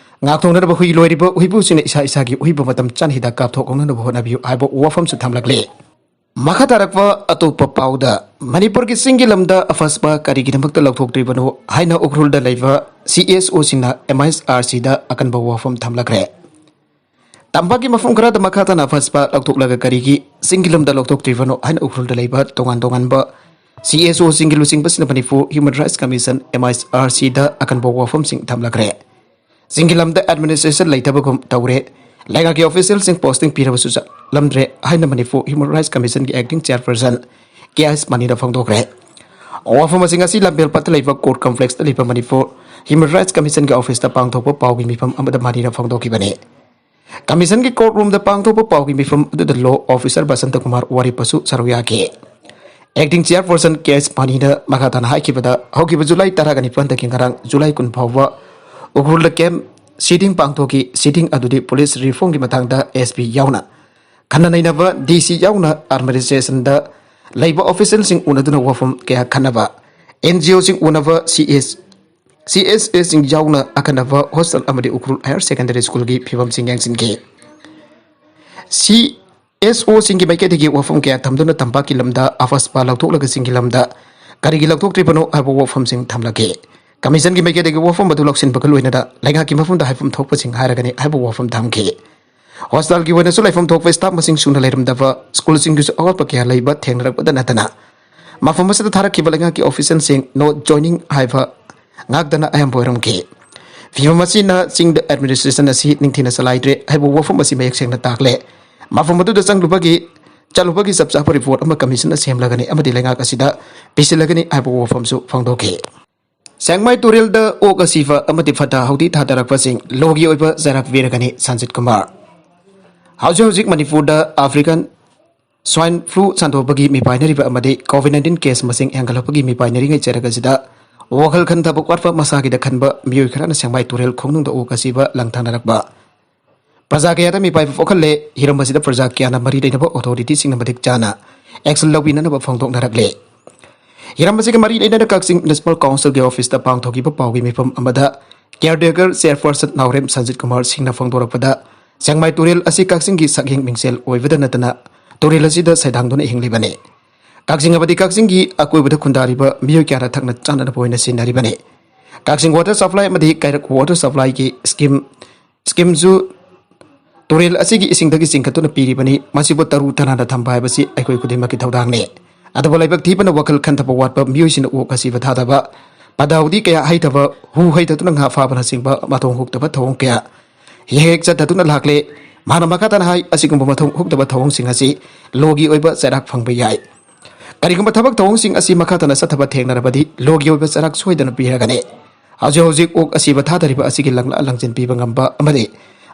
ꯉꯥꯛꯊꯣꯛꯅꯅꯕ ꯍꯨꯏ ꯂꯣꯏꯔꯤꯕ ꯍꯨꯏꯄꯨꯁꯤꯡꯅ ꯏꯁꯥ ꯏꯁꯥꯒꯤ ꯍꯨꯏꯕꯨ ꯃꯇꯝ ꯆꯥꯅ ꯍꯤꯗꯥꯛ ꯀꯥꯞꯊꯣꯛꯍꯧꯅꯅꯕ ꯍꯣꯠꯅꯕꯤꯌꯨ ꯍꯥꯏꯕ ꯋꯥꯐꯝꯁꯨ ꯊꯝꯂꯛꯂꯤ꯫ ꯃꯈꯥ ꯇꯥꯔꯛꯄ ꯑꯇꯣꯞꯄ ꯄꯥꯎꯗ, ꯃꯅꯤꯄꯨꯔꯒꯤ ꯆꯤꯡꯒꯤ ꯂꯝꯗ ꯑꯐꯁꯄꯥ ꯀꯔꯤꯒꯤꯗꯃꯛꯇ ꯂꯧꯊꯣꯛꯇ꯭ꯔꯤꯕꯅꯣ ꯍꯥꯏꯅ ꯎꯈ꯭ꯔꯨꯜꯗ ꯂꯩꯕ C S ꯑꯣꯁꯤꯡꯅ M I R ꯁꯤꯗ ꯑꯀꯟꯕ ꯋꯥꯐꯝ ꯊꯝꯂꯛꯈ꯭ꯔꯦ꯫ ꯇꯝꯄꯥꯛꯀꯤ ꯃꯐꯝ ꯈꯔꯗ ꯃꯈꯥ ꯇꯥꯅ ꯑꯐꯁꯄꯥ ꯂꯧꯊꯣꯛꯂꯒ ꯀꯔꯤꯒꯤ ꯆꯤꯡꯒꯤ ꯂꯝꯗ ꯂꯧꯊꯣꯛꯇ꯭ꯔꯤꯕꯅꯣ ꯍꯥꯏꯅ ꯎꯈ꯭ꯔꯨꯜꯗ ꯂꯩꯕ ꯇꯣꯉꯥꯟ ꯇꯣꯉꯥꯟꯕ ꯁꯤ ꯑꯦꯁ ꯑꯣꯁꯤꯡꯒꯤ ꯂꯨꯆꯤꯡꯕꯁꯤꯡꯅ Manipur human rights commission, M I R ꯁꯤꯗ ꯑꯀꯟꯕ ꯋꯥꯐꯝꯁꯤꯡ ꯊꯝꯂꯛꯈ꯭ꯔꯦ꯫ ꯆꯤꯡꯒꯤ ꯂꯝꯗ ꯑꯦꯗꯃꯤꯅꯤꯁꯇ꯭ꯔꯦꯁꯟ ꯂꯩꯇꯕꯒꯨꯝ ꯇꯧꯔꯦ꯫ ꯂꯩꯉꯥꯛꯀꯤ ꯑꯣꯐꯤꯁꯤꯌꯦꯜꯁꯤꯡ ꯄꯣꯁꯇꯤꯡ ꯄꯤꯔꯕꯁꯨ ꯆꯠꯂꯝꯗ꯭ꯔꯦ ꯍꯥꯏꯅ ꯃꯅꯤꯄꯨꯔ ꯍ꯭ꯌꯨꯃꯦꯟ ꯔꯥꯏꯠꯁ ꯀꯃꯤꯁꯟꯒꯤ ꯑꯦꯛꯇꯤꯡ ꯆꯦꯌꯔꯄꯔꯁꯟ ꯀꯦ ꯑꯥꯏ ꯃꯅꯤꯅ ꯐꯣꯡꯗꯣꯛꯈ꯭ꯔꯦ꯫ ꯋꯥꯐꯝ ꯑꯁꯤ ꯉꯁꯤ ꯂꯝꯕꯦꯜꯄꯥꯠꯇ ꯂꯩꯕ ꯀꯣꯔꯠ ꯀꯝꯄ꯭ꯂꯦꯛꯁꯇ ꯂꯩꯕ ꯃꯅꯤꯄꯨꯔ ꯍ꯭ꯌꯨꯃꯦꯟ ꯔꯥꯏꯠꯁ ꯀꯃꯤꯁꯟꯒꯤ ꯑꯣꯐꯤꯁꯇ ꯄꯥꯡꯊꯣꯛꯄ ꯄꯥꯎꯒꯤ ꯃꯤꯐꯝ ꯑꯃꯗ ꯃꯅꯤꯅ ꯐꯣꯡꯗꯣꯛꯈꯤꯕꯅꯤ꯫ ꯀꯃꯤꯁꯟꯒꯤ ꯀꯣꯔꯠ ꯔꯨꯝꯗ ꯄꯥꯡꯊꯣꯛꯄ ꯄꯥꯎꯒꯤ ꯃꯤꯐꯝ ꯑꯗꯨꯗ ꯂꯣ ꯑꯣꯐꯤꯁꯥꯔ ꯕꯁꯟꯇ ꯀꯨꯃꯥꯔ ꯋꯥꯔꯤꯄꯁꯨ ꯁꯔꯨꯛ ꯌꯥꯈꯤ꯫ ꯑꯦꯛꯇꯤꯡ ꯆꯦꯌꯔꯄꯔꯁꯟ ꯀꯦ ꯑꯦꯁ ꯃꯅꯤꯅ ꯃꯈꯥ ꯇꯥꯅ ꯍꯥꯏꯈꯤꯕꯗ, ꯍꯧꯈꯤꯕ ꯖꯨꯂꯥꯏ ꯇꯔꯥꯒ ꯅꯤꯄꯥꯟꯗꯒꯤ ꯉꯔꯥꯡ ꯖꯨꯂꯥꯏ ꯀꯨꯟ ꯐꯥꯎꯕ ꯎꯈ꯭ꯔꯨꯜꯗ ꯀꯦꯝꯞ ꯁꯤꯇꯤꯡ ꯄꯥꯡꯊꯣꯛꯈꯤ꯫ ꯁꯤꯇꯤꯡ ꯑꯗꯨꯗꯤ ꯄꯨꯂꯤꯁ ꯔꯤꯐꯣꯔꯝꯒꯤ ꯃꯇꯥꯡꯗ ꯑꯦꯁ ꯄꯤ ꯌꯥꯎꯅ, ꯈꯟꯅ ꯅꯩꯅꯕ ꯗꯤ ꯁꯤ ꯌꯥꯎꯅ ꯑꯦꯗꯃꯤꯅꯤꯁꯇ꯭ꯔꯦꯁꯟꯗ ꯂꯩꯕ ꯑꯣꯐꯤꯁꯤꯌꯦꯜꯁꯤꯡ ꯎꯅꯗꯨꯅ ꯋꯥꯐꯝ ꯀꯌꯥ ꯈꯟꯅꯕ, ꯑꯦꯟ ꯖꯤ ꯑꯣꯁꯤꯡ ꯎꯅꯕ, ꯁꯤ ꯑꯦꯁ ꯁꯤ ꯑꯦꯁ ꯑꯦꯁꯤꯡ ꯌꯥꯎꯅ ꯑꯈꯟꯅꯕ ꯍꯣꯁꯇꯦꯜ ꯑꯃꯗꯤ ꯎꯈ꯭ꯔꯨꯜ ꯍꯥꯌꯔ ꯁꯦꯀꯦꯟꯗꯔꯤ ꯁ꯭ꯀꯨꯜꯒꯤ ꯐꯤꯕꯝꯁꯤꯡ ꯌꯦꯡꯁꯤꯟꯈꯤ꯫ ꯁꯤ ꯑꯦꯁ ꯑꯣꯁꯤꯡꯒꯤ ꯃꯥꯏꯀꯩꯗꯒꯤ ꯋꯥꯐꯝ ꯀꯌꯥ ꯊꯝꯗꯨꯅ ꯇꯝꯄꯥꯛꯀꯤ ꯂꯝꯗ ꯑꯐꯁꯄꯥ ꯂꯧꯊꯣꯛꯂꯒꯁꯤꯡꯒꯤ ꯂꯝꯗ ꯀꯔꯤꯒꯤ ꯂꯧꯊꯣꯛꯇ꯭ꯔꯤꯕꯅꯣ ꯍꯥꯏꯕ ꯋꯥꯐꯝꯁꯤꯡ ꯊꯝꯂꯛꯈꯤ꯫ ꯀꯃꯤꯁꯟꯒꯤ ꯃꯥꯏꯀꯩꯗꯒꯤ ꯋꯥꯐꯝ ꯑꯗꯨ ꯂꯧꯁꯤꯟꯕꯒ ꯂꯣꯏꯅꯅ ꯂꯩꯉꯥꯛꯀꯤ ꯃꯐꯝꯗ ꯍꯥꯏꯐꯝ ꯊꯣꯛꯄꯁꯤꯡ ꯍꯥꯏꯔꯒꯅꯤ ꯍꯥꯏꯕ ꯋꯥꯐꯝ ꯊꯝꯈꯤ꯫ ꯍꯣꯁꯇꯦꯜꯒꯤ ꯑꯣꯏꯅꯁꯨ ꯂꯩꯐꯝ ꯊꯣꯛꯄ ꯁ꯭ꯇꯥꯐ ꯃꯁꯤꯡ ꯁꯨꯅ ꯂꯩꯔꯝꯗꯕ, ꯁ꯭ꯀꯨꯜꯁꯤꯡꯒꯤꯁꯨ ꯑꯋꯥꯠꯄ ꯀꯌꯥ ꯂꯩꯕ ꯊꯦꯡꯅꯔꯛꯄꯗ ꯅꯠꯇꯅ ꯃꯐꯝ ꯑꯁꯤꯗ ꯊꯥꯔꯛꯈꯤꯕ ꯂꯩꯉꯥꯛꯀꯤ ꯑꯣꯐꯤꯁꯤꯌꯦꯜꯁꯤꯡ ꯅꯣ ꯖꯣꯏꯅꯤꯡ ꯍꯥꯏꯕ ꯉꯥꯛꯇꯅ ꯑꯌꯥꯝꯕ ꯑꯣꯏꯔꯝꯈꯤ꯫ ꯐꯤꯕꯝ ꯑꯁꯤꯅ ꯆꯤꯡꯗ ꯑꯦꯗꯃꯤꯅꯤꯁꯇ꯭ꯔꯦꯁꯟ ꯑꯁꯤ ꯅꯤꯡꯊꯤꯅ ꯆꯂꯥꯏꯗ꯭ꯔꯦ ꯍꯥꯏꯕ ꯋꯥꯐꯝ ꯑꯁꯤ ꯃꯌꯦꯛ ꯁꯦꯡꯅ ꯇꯥꯛꯂꯦ꯫ ꯃꯐꯝ ꯑꯗꯨꯗ ꯆꯪꯂꯨꯕꯒꯤ, ꯆꯠꯂꯨꯕꯒꯤ ꯆꯞ ꯆꯥꯕ ꯔꯤꯄꯣꯔꯠ ꯑꯃ ꯀꯃꯤꯁꯟꯅ ꯁꯦꯝꯂꯒꯅꯤ ꯑꯃꯗꯤ ꯂꯩꯉꯥꯛ ꯑꯁꯤꯗ ꯄꯤꯁꯤꯜꯂꯒꯅꯤ ꯍꯥꯏꯕ ꯋꯥꯐꯝꯁꯨ ꯐꯣꯡꯗꯣꯛꯈꯤ꯫ ꯁꯦꯡꯃꯥꯏ ꯇꯨꯔꯦꯜꯗ ꯑꯣꯛ ꯑꯁꯤꯕ ꯑꯃꯗꯤ ꯐꯠꯇ ꯍꯥꯎꯗꯤ ꯊꯥꯗꯔꯛꯄꯁꯤꯡ ꯂꯣꯒꯤ ꯑꯣꯏꯕ ꯆꯩꯔꯥꯛ ꯄꯤꯔꯒꯅꯤ ꯁꯟꯖꯤꯠ ꯀꯨꯃꯥꯔ꯫ ꯍꯧꯖꯤꯛ ꯍꯧꯖꯤꯛ ꯃꯅꯤꯄꯨꯔꯗ ꯑꯐ꯭ꯔꯤꯀꯥꯟ ꯁ꯭ꯋꯥꯏꯟ ꯐ꯭ꯂꯨ ꯁꯟꯗꯣꯛꯄꯒꯤ ꯃꯤꯄꯥꯏꯅꯔꯤꯕ ꯑꯃꯗꯤ ꯀꯣꯚꯤꯗ ꯅꯥꯏꯟꯇꯤꯟ ꯀꯦꯁ ꯃꯁꯤꯡ ꯍꯦꯟꯒꯠꯂꯛꯄꯒꯤ ꯃꯤꯄꯥꯏꯅꯔꯤꯉꯩ ꯆꯩꯔꯛ ꯑꯁꯤꯗ ꯋꯥꯈꯜ ꯈꯟꯊꯕ ꯋꯥꯠꯄ ꯃꯁꯥꯒꯤꯗ ꯈꯟꯕ ꯃꯤꯑꯣꯏ ꯈꯔꯅ ꯁꯦꯡꯃꯥꯏ ꯇꯨꯔꯦꯜ ꯈꯣꯡꯅꯨꯡꯗ ꯑꯣꯛ ꯑꯁꯤꯕ ꯂꯪꯊꯅꯔꯛꯄ ꯄ꯭ꯔꯖꯥ ꯀꯌꯥꯗ ꯃꯤꯄꯥꯏꯕ ꯄꯣꯛꯍꯜꯂꯦ꯫ ꯍꯤꯔꯝ ꯑꯁꯤꯗ ꯄ꯭ꯔꯖꯥ ꯀꯌꯥꯅ ꯃꯔꯤ ꯂꯩꯅꯕ ꯑꯣꯊꯣꯔꯤꯇꯤꯁꯤꯡꯅ ꯃꯇꯤꯛ ꯆꯥꯅ ꯑꯦꯛꯁꯟ ꯂꯧꯕꯤꯅꯅꯕ ꯐꯣꯡꯗꯣꯛꯅꯔꯛꯂꯦ꯫ ꯍꯤꯔꯝ ꯑꯁꯤꯒ ꯃꯔꯤ ꯂꯩꯅꯅ ꯀꯛꯆꯤꯡ ꯃ꯭ꯌꯨꯅꯤꯁꯤꯄꯥꯜ ꯀꯥꯎꯟꯁꯤꯜꯒꯤ ꯑꯣꯐꯤꯁꯇ ꯄꯥꯡꯊꯣꯛꯈꯤꯕ ꯄꯥꯎꯒꯤ ꯃꯤꯐꯝ ꯑꯃꯗ ꯀꯤꯌꯔꯇꯦꯀꯔ ꯆꯦꯌꯔꯄꯔꯁꯟ ꯅꯥꯎꯔꯦꯝ ꯁꯟꯖꯤꯠ ꯀꯨꯃꯥꯔ ꯁꯤꯡꯅ ꯐꯣꯡꯗꯣꯔꯛꯄꯗ, ꯁꯦꯡꯃꯥꯏ ꯇꯨꯔꯦꯜ ꯑꯁꯤ ꯀꯛꯆꯤꯡꯒꯤ ꯁꯛꯍꯦꯡ ꯃꯤꯡꯁꯦꯜ ꯑꯣꯏꯕꯗ ꯅꯠꯇꯅ ꯇꯨꯔꯦꯜ ꯑꯁꯤꯗ ꯁꯩꯗꯥꯡꯗꯨꯅ ꯍꯤꯡꯂꯤꯕꯅꯤ꯫ ꯀꯛꯆꯤꯡ ꯑꯃꯗꯤ ꯀꯛꯆꯤꯡꯒꯤ ꯑꯀꯣꯏꯕꯗ ꯈꯨꯟꯗꯥꯔꯤꯕ ꯃꯤꯑꯣꯏ ꯀꯌꯥꯅ ꯊꯛꯅ ꯆꯥꯅꯅꯕ ꯑꯣꯏꯅ ꯁꯤꯖꯤꯟꯅꯔꯤꯕꯅꯤ꯫ ꯀꯛꯆꯤꯡ ꯋꯥꯇꯔ ꯁꯄ꯭ꯂꯥꯏ ꯑꯃꯗꯤ ꯀꯩꯔꯛ ꯋꯥꯇꯔ ꯁꯄ꯭ꯂꯥꯏꯒꯤ ꯁ꯭ꯀꯤꯝ, ꯁ꯭ꯀꯤꯝꯁꯨ ꯇꯨꯔꯦꯜ ꯑꯁꯤꯒꯤ ꯏꯁꯤꯡꯗꯒꯤ ꯆꯤꯡꯈꯠꯇꯨꯅ ꯄꯤꯔꯤꯕꯅꯤ꯫ ꯃꯁꯤꯕꯨ ꯇꯔꯨ ꯇꯅꯥꯟꯅ ꯊꯝꯕ ꯍꯥꯏꯕꯁꯤ ꯑꯩꯈꯣꯏ ꯈꯨꯗꯤꯡꯃꯛꯀꯤ ꯊꯧꯗꯥꯡꯅꯤ꯫ ꯑꯗꯨꯕꯨ ꯂꯥꯏꯕꯛ ꯊꯤꯕꯅ ꯋꯥꯈꯜ ꯈꯟꯊꯕ ꯋꯥꯠꯄ ꯃꯤꯑꯣꯏꯁꯤꯡꯅ ꯑꯣꯛ ꯑꯁꯤꯕ ꯊꯥꯗꯕ, ꯐꯠꯇ ꯍꯥꯎꯗꯤ ꯀꯌꯥ ꯍꯩꯊꯕ, ꯍꯨ ꯍꯩꯊꯗꯨꯅ ꯉꯥ ꯐꯥꯕꯅꯆꯤꯡꯕ ꯃꯊꯣꯡ ꯍꯨꯛꯇꯕ ꯊꯧꯑꯣꯡ ꯀꯌꯥ ꯍꯦꯛ ꯍꯦꯛ ꯆꯠꯊꯗꯨꯅ ꯂꯥꯛꯂꯦ꯫ ꯃꯍꯥꯛꯅ ꯃꯈꯥ ꯇꯥꯅ ꯍꯥꯏ, ꯑꯁꯤꯒꯨꯝꯕ ꯃꯊꯣꯡ ꯍꯨꯛꯇꯕ ꯊꯧꯑꯣꯡꯁꯤꯡ ꯑꯁꯤ ꯂꯣꯒꯤ ꯑꯣꯏꯕ ꯆꯩꯔꯥꯛ ꯐꯪꯕ ꯌꯥꯏ꯫ ꯀꯔꯤꯒꯨꯝꯕ ꯊꯕꯛ ꯊꯧꯑꯣꯡꯁꯤꯡ ꯑꯁꯤ ꯃꯈꯥ ꯇꯥꯅ ꯆꯠꯊꯕ ꯊꯦꯡꯅꯔꯕꯗꯤ ꯂꯣꯒꯤ ꯑꯣꯏꯕ ꯆꯩꯔꯥꯛ ꯁꯣꯏꯗꯅ ꯄꯤꯔꯒꯅꯤ꯫ ꯍꯧꯖꯤꯛ ꯍꯧꯖꯤꯛ ꯑꯣꯛ ꯑꯁꯤꯕ ꯊꯥꯗꯔꯤꯕ ꯑꯁꯤꯒꯤ ꯂꯪꯂꯥ ꯂꯪꯁꯤꯟ ꯄꯤꯕ ꯉꯝꯕ ꯑꯃꯗꯤ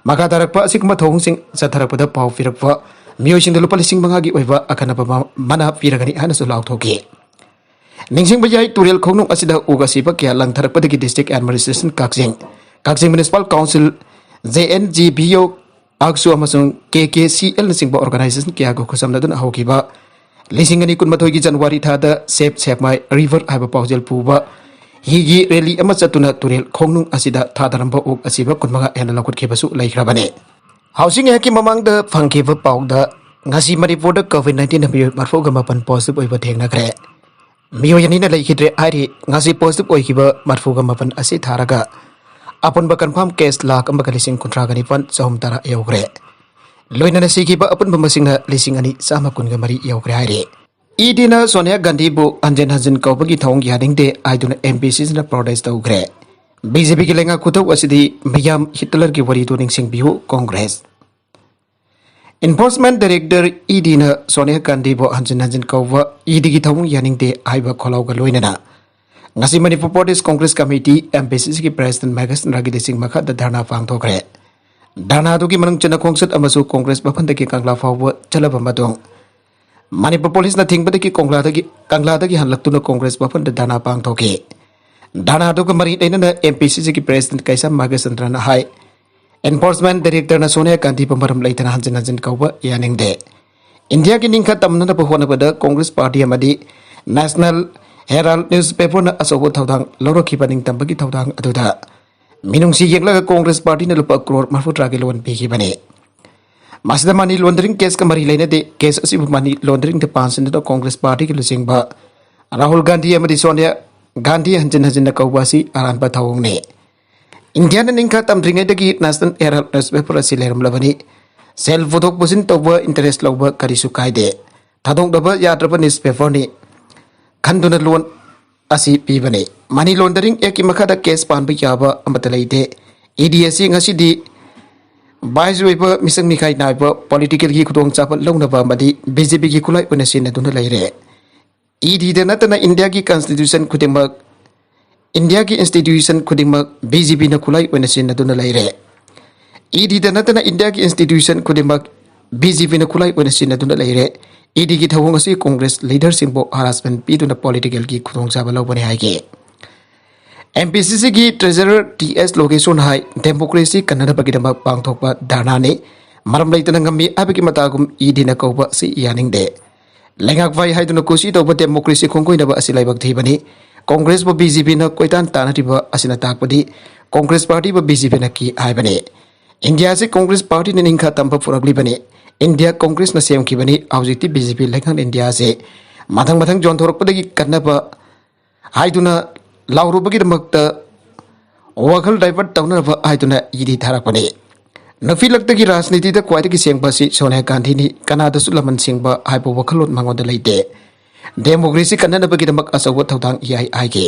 ꯃꯈꯥ ꯇꯥꯔꯛꯄ ꯑꯁꯤꯒꯨꯝꯕ ꯊꯧꯑꯣꯡꯁꯤꯡ ꯆꯠꯊꯔꯛꯄꯗ ꯄꯥꯎ ꯄꯤꯔꯛꯄ ꯃꯤꯑꯣꯏꯁꯤꯡꯗ ꯂꯨꯄꯥ ꯂꯤꯁꯤꯡ ꯃꯉꯥꯒꯤ ꯑꯣꯏꯕ ꯑꯈꯟꯅꯕ ꯃ-, ꯃꯅꯥ ꯄꯤꯔꯒꯅꯤ ꯍꯥꯏꯅꯁꯨ ꯂꯥꯎꯊꯣꯛꯈꯤ꯫ ꯅꯤꯡꯁꯤꯡꯕ ꯌꯥꯏ, ꯇꯨꯔꯦꯜ ꯈꯣꯡꯅꯨꯡ ꯑꯁꯤꯗ ꯑꯣꯛ ꯑꯁꯤꯕ ꯀꯌꯥ ꯂꯪꯊꯔꯛꯄꯗꯒꯤ ꯗꯤꯁꯇ꯭ꯔꯤꯛ ꯑꯦꯗꯃꯤꯅꯤꯁꯇ꯭ꯔꯦꯁꯟ ꯀꯛꯆꯤꯡ, ꯀꯛꯆꯤꯡ Municipal Council, J N G B O, ꯑꯥꯛꯁꯨ ꯑꯃꯁꯨꯡ K K C L ꯅꯆꯤꯡꯕ organization ꯀꯌꯥꯒ ꯈꯨꯠꯁꯝꯅꯗꯨꯅ ꯍꯧꯈꯤꯕ ꯂꯤꯁꯤꯡ ꯑꯅꯤ ꯀꯨꯟꯃꯥꯊꯣꯏꯒꯤ January ꯊꯥꯗ Save Save My River ꯍꯥꯏꯕ ꯄꯥꯎꯖꯦꯜ ꯄꯨꯕ ꯍꯤꯒꯤ rally ꯑꯃ ꯆꯠꯇꯨꯅ ꯇꯨꯔꯦꯜ ꯈꯣꯡꯅꯨꯡ ꯑꯁꯤꯗ ꯊꯥꯗꯔꯝꯕ ꯑꯣꯛ ꯑꯁꯤꯕ ꯀꯨꯟꯃꯉꯥ ꯍꯦꯟꯅ ꯂꯧꯈꯠꯈꯤꯕꯁꯨ ꯂꯩꯈ꯭ꯔꯕꯅꯤ꯫ ꯍꯧꯖꯤꯛ ꯉꯥꯏꯍꯥꯛꯀꯤ ꯃꯃꯥꯡꯗ ꯐꯪꯈꯤꯕ ꯄꯥꯎꯗ ꯉꯁꯤ ꯃꯅꯤꯄꯨꯔꯗ COVID nineteen ꯃꯤꯑꯣꯏ ꯃꯔꯤꯐꯨꯒ ꯃꯥꯄꯟ positive ꯑꯣꯏꯕ ꯊꯦꯡꯅꯈ꯭ꯔꯦ꯫ ꯃꯤꯑꯣꯏ ꯑꯅꯤꯅ ꯂꯩꯈꯤꯗ꯭ꯔꯦ ꯍꯥꯏꯔꯤ꯫ ꯉꯁꯤ positive ꯑꯣꯏꯈꯤꯕ ꯃꯔꯤꯐꯨꯒ ꯃꯥꯄꯟ ꯑꯁꯤ ꯊꯥꯔꯒ ꯑꯄꯨꯟꯕ confirm case ꯂꯥꯈ ꯑꯃꯒ ꯂꯤꯁꯤꯡ ꯀꯨꯟꯊ꯭ꯔꯥꯒ ꯅꯤꯄꯥꯟ ꯆꯍꯨꯝ ꯇꯔꯥ ꯌꯧꯈ꯭ꯔꯦ꯫ ꯂꯣꯏꯅꯅ ꯁꯤꯈꯤꯕ ꯑꯄꯨꯟꯕ ꯃꯁꯤꯡꯅ ꯂꯤꯁꯤꯡ ꯑꯅꯤ ꯆꯥꯝꯃ ꯀꯨꯟꯒ ꯃꯔꯤ ꯌꯧꯈ꯭ꯔꯦ ꯍꯥꯏꯔꯤ꯫ ED ꯅ ꯁꯣꯅꯤꯌꯥ ꯒꯥꯟꯙꯤꯕꯨ ꯍꯟꯖꯤꯟ ꯍꯟꯖꯤꯟ ꯀꯧꯕꯒꯤ ꯊꯧꯑꯣꯡ ꯌꯥꯅꯤꯡꯗꯦ ꯍꯥꯏꯗꯨꯅ MPCC ꯅ protest ꯇꯧꯈ꯭ꯔꯦ꯫ BJP ꯒꯤ ꯂꯩꯉꯥꯛ ꯈꯨꯇꯧ ꯑꯁꯤꯗꯤ ꯃꯤꯌꯥꯝ ꯍꯤꯠꯂꯔꯒꯤ ꯋꯥꯔꯤꯗꯨ ꯅꯤꯡꯁꯤꯡꯕꯤꯌꯨ ꯀꯣꯡꯒ꯭ꯔꯦꯁ꯫ Enforcement Director ED ꯅ ꯁꯣꯅꯤꯌꯥ ꯒꯥꯟꯙꯤꯕꯨ ꯍꯟꯖꯤꯟ ꯍꯟꯖꯤꯟ ꯀꯧꯕ ED ꯒꯤ ꯊꯧꯑꯣꯡ ꯌꯥꯅꯤꯡꯗꯦ ꯍꯥꯏꯕ ꯈꯣꯜꯂꯥꯎꯒ ꯂꯣꯏꯅꯅ ꯉꯁꯤ Manipur Pradesh Congress Committee, MPCC ꯒꯤ President ꯃꯍꯦꯁ ꯔꯥꯒꯤꯗꯤ ꯁꯤꯡ ꯃꯈꯥꯗ ꯙꯔꯅꯥ ꯄꯥꯡꯊꯣꯛꯈ꯭ꯔꯦ꯫ ꯙꯔꯅꯥꯗꯨꯒꯤ ꯃꯅꯨꯡ ꯆꯟꯅ ꯈꯣꯡꯆꯠ ꯑꯃꯁꯨ ꯀꯣꯡꯒ꯭ꯔꯦꯁ ꯚꯕꯟꯗꯒꯤ ꯀꯪꯂꯥ ꯐꯥꯎꯕ ꯆꯠꯂꯕ ꯃꯇꯨꯡ ꯃꯅꯤꯄꯨꯔ ꯄꯨꯂꯤꯁꯅ ꯊꯤꯡꯕꯗꯒꯤ ꯀꯣꯡꯂꯥꯗꯒꯤ, ꯀꯪꯂꯥꯗꯒꯤ ꯍꯜꯂꯛꯇꯨꯅ ꯀꯣꯡꯒ꯭ꯔꯦꯁ ꯚꯕꯟꯗ ꯙꯔꯅꯥ ꯄꯥꯡꯊꯣꯛꯈꯤ꯫ ꯙꯔꯅꯥꯗꯨꯒ ꯃꯔꯤ ꯂꯩꯅꯅ MPCC ꯒꯤ President ꯀꯩꯁꯥꯝ ꯃꯍꯦꯁ ꯆꯟꯗ꯭ꯔꯅ ꯍꯥꯏ, Enforcement Director ꯅ ꯁꯣꯅꯤꯌꯥ ꯒꯥꯟꯙꯤꯕꯨ ꯃꯔꯝ ꯂꯩꯇꯅ ꯍꯟꯖꯤꯟ ꯍꯟꯖꯤꯟ ꯀꯧꯕ ꯌꯥꯅꯤꯡꯗꯦ꯫ ꯏꯟꯗꯤꯌꯥꯒꯤ ꯅꯤꯡꯈꯥ ꯇꯝꯅꯅꯕ ꯍꯣꯠꯅꯕꯗ ꯀꯣꯡꯒ꯭ꯔꯦꯁ ꯄꯥꯔꯇꯤ ꯑꯃꯗꯤ National Herald newspaper ꯅ ꯑꯆꯧꯕ ꯊꯧꯗꯥꯡ ꯂꯧꯔꯛꯈꯤꯕ ꯅꯤꯡꯇꯝꯕꯒꯤ ꯊꯧꯗꯥꯡ ꯑꯗꯨꯗ ꯃꯤꯅꯨꯡꯁꯤ ꯌꯦꯡꯂꯒ ꯀꯣꯡꯒ꯭ꯔꯦꯁ ꯄꯥꯔꯇꯤꯅ ꯂꯨꯄꯥ ꯀ꯭ꯔꯣꯔ ꯃꯔꯤꯐꯨꯇꯔꯥꯒꯤ loan ꯄꯤꯈꯤꯕꯅꯤ꯫ ꯃꯁꯤꯗ money laundering case ꯀ ꯃꯔꯤ ꯂꯩꯅꯗꯦ꯫ Case ꯑꯁꯤꯕꯨ money laundering ꯗ ꯄꯥꯟꯁꯤꯟꯗꯨꯅ ꯀꯣꯡꯒ꯭ꯔꯦꯁ ꯄꯥꯔꯇꯤꯒꯤ ꯂꯨꯆꯤꯡꯕ ꯔꯥꯍꯨꯜ ꯒꯥꯟꯙꯤ ꯑꯃꯗꯤ ꯁꯣꯅꯤꯌꯥ ꯒꯥꯟꯙꯤ ꯍꯟꯖꯤꯟ ꯍꯟꯖꯤꯟꯅ ꯀꯧꯕ ꯑꯁꯤ ꯑꯔꯥꯟꯕ ꯊꯧꯑꯣꯡꯅꯤ꯫ ꯏꯟꯗꯤꯌꯥꯅ ꯅꯤꯡꯈꯥ ꯇꯝꯗ꯭ꯔꯤꯉꯩꯗꯒꯤ National Herald newspaper ꯑꯁꯤ ꯂꯩꯔꯝꯂꯕꯅꯤ꯫ ꯁꯦꯜ ꯄꯨꯊꯣꯛ ꯄꯨꯁꯤꯟ ꯇꯧꯕ, interest ꯂꯧꯕ ꯀꯔꯤꯁꯨ ꯀꯥꯏꯗꯦ꯫ ꯊꯥꯗꯣꯛꯅꯕ ꯌꯥꯗ꯭ꯔꯕ newspaper ꯅꯤ꯫ ꯈꯟꯗꯨꯅ loan ꯑꯁꯤ ꯄꯤꯕꯅꯤ꯫ Money laundering act ꯀꯤ ꯃꯈꯥꯗ case ꯄꯥꯟꯕ ꯌꯥꯕ ꯑꯃꯠꯇ ꯂꯩꯇꯦ꯫ ED ꯑꯁꯤ ꯉꯁꯤꯗꯤ bias ꯑꯣꯏꯕ, ꯃꯤꯆꯪ ꯃꯤꯈꯥꯏ ꯅꯥꯏꯕ, political ꯒꯤ ꯈꯨꯗꯣꯡꯆꯥꯕ ꯂꯧꯅꯕ ꯑꯃꯗꯤ BJP ꯒꯤ ꯈꯨꯠꯂꯥꯏ ꯑꯣꯏꯅ ꯁꯤꯖꯤꯟꯅꯗꯨꯅ ꯂꯩꯔꯦ꯫ ED ꯗ ꯅꯠꯇꯅ ꯏꯟꯗꯤꯌꯥꯒꯤ constitution ꯈꯨꯗꯤꯡꯃꯛ, ꯏꯟꯗꯤꯌꯥꯒꯤ institution ꯈꯨꯗꯤꯡꯃꯛ BJP ꯅ ꯈꯨꯠꯂꯥꯏ ꯑꯣꯏꯅ ꯁꯤꯖꯤꯟꯅꯗꯨꯅ ꯂꯩꯔꯦ꯫ ED ꯗ ꯅꯠꯇꯅ ꯏꯟꯗꯤꯌꯥꯒꯤ institution ꯈꯨꯗꯤꯡꯃꯛ BJP ꯅ ꯈꯨꯠꯂꯥꯏ ꯑꯣꯏꯅ ꯁꯤꯖꯤꯟꯅꯗꯨꯅ ꯂꯩꯔꯦ꯫ ED ꯒꯤ ꯊꯧꯑꯣꯡ ꯑꯁꯤ ꯀꯣꯡꯒ꯭ꯔꯦꯁ leader ꯁꯤꯡꯕꯨ harassment ꯄꯤꯗꯨꯅ political ꯒꯤ ꯈꯨꯗꯣꯡꯆꯥꯕ ꯂꯧꯕꯅꯤ ꯍꯥꯏꯈꯤ꯫ ꯑꯦꯝ ꯄꯤ ꯁꯤ ꯁꯤꯒꯤ ꯇ꯭ꯔꯦꯖꯔꯔ ꯇꯤ ꯑꯦꯁ ꯂꯣꯀꯦꯁꯣꯔꯅ ꯍꯥꯏ, ꯗꯦꯃꯣꯀ꯭ꯔꯦꯁꯤ ꯀꯟꯅꯅꯕꯒꯤꯗꯃꯛ ꯄꯥꯡꯊꯣꯛꯄ ꯙꯔꯅꯥꯅꯤ, ꯃꯔꯝ ꯂꯩꯇꯅ ꯉꯝꯃꯤ ꯍꯥꯏꯕꯒꯤ ꯃꯇꯥꯒꯨꯝ ꯏ ꯗꯤꯅ ꯀꯧꯕ ꯑꯁꯤ ꯌꯥꯅꯤꯡꯗꯦ꯫ ꯂꯩꯉꯥꯛ ꯐꯩ ꯍꯥꯏꯗꯨꯅ ꯀꯨꯁꯤ ꯇꯧꯕ ꯗꯦꯃꯣꯀ꯭ꯔꯦꯁꯤ ꯈꯣꯡꯒꯣꯏꯅꯕ ꯑꯁꯤ ꯂꯥꯏꯕꯛ ꯊꯤꯕꯅꯤ꯫ ꯀꯣꯡꯒ꯭ꯔꯦꯁꯄꯨ ꯕꯤ ꯖꯦ ꯄꯤꯅ ꯀꯣꯏꯇꯥꯟ ꯇꯥꯟꯅꯔꯤꯕ ꯑꯁꯤꯅ ꯇꯥꯛꯄꯗꯤ ꯀꯣꯡꯒ꯭ꯔꯦꯁ ꯄꯥꯔꯇꯤꯕꯨ ꯕꯤ ꯖꯦ ꯄꯤꯅ ꯀꯤ ꯍꯥꯏꯕꯅꯤ꯫ ꯏꯟꯗꯤꯌꯥꯁꯤ ꯀꯣꯡꯒ꯭ꯔꯦꯁ ꯄꯥꯔꯇꯤꯅ ꯅꯤꯡꯈꯥ ꯇꯝꯕ ꯄꯨꯔꯛꯂꯤꯕꯅꯤ꯫ ꯏꯟꯗꯤꯌꯥ ꯀꯣꯡꯒ꯭ꯔꯦꯁꯅ ꯁꯦꯝꯈꯤꯕꯅꯤ꯫ ꯍꯧꯖꯤꯛꯇꯤ ꯕꯤ ꯖꯦ ꯄꯤ ꯂꯩꯉꯥꯛꯅ ꯏꯟꯗꯤꯌꯥꯁꯦ ꯃꯊꯪ ꯃꯊꯪ ꯌꯣꯟꯊꯣꯔꯛꯄꯗꯒꯤ ꯀꯟꯅꯕ ꯍꯥꯏꯗꯨꯅ ꯂꯥꯎꯔꯨꯕꯒꯤꯗꯃꯛꯇ ꯋꯥꯈꯜ ꯗꯥꯏꯚꯔꯠ ꯇꯧꯅꯅꯕ ꯍꯥꯏꯗꯨꯅ ꯏ ꯗꯤ ꯊꯥꯔꯛꯄꯅꯤ꯫ ꯅꯨꯄꯤ ꯂꯛꯇꯒꯤ ꯔꯥꯖꯅꯤꯇꯤꯗ ꯈ꯭ꯋꯥꯏꯗꯒꯤ ꯁꯦꯡꯕ ꯑꯁꯤ ꯁꯣꯅꯤꯌꯥ ꯒꯥꯟꯙꯤꯅꯤ꯫ ꯀꯅꯥꯗꯁꯨ ꯂꯃꯟ ꯁꯦꯡꯕ ꯍꯥꯏꯕ ꯋꯥꯈꯜꯂꯣꯟ ꯃꯉꯣꯟꯗ ꯂꯩꯇꯦ꯫ ꯗꯦꯃꯣꯀ꯭ꯔꯦꯁꯤ ꯀꯟꯅꯅꯕꯒꯤꯗꯃꯛ ꯑꯆꯧꯕ ꯊꯧꯗꯥꯡ ꯌꯥꯏ ꯍꯥꯏꯈꯤ꯫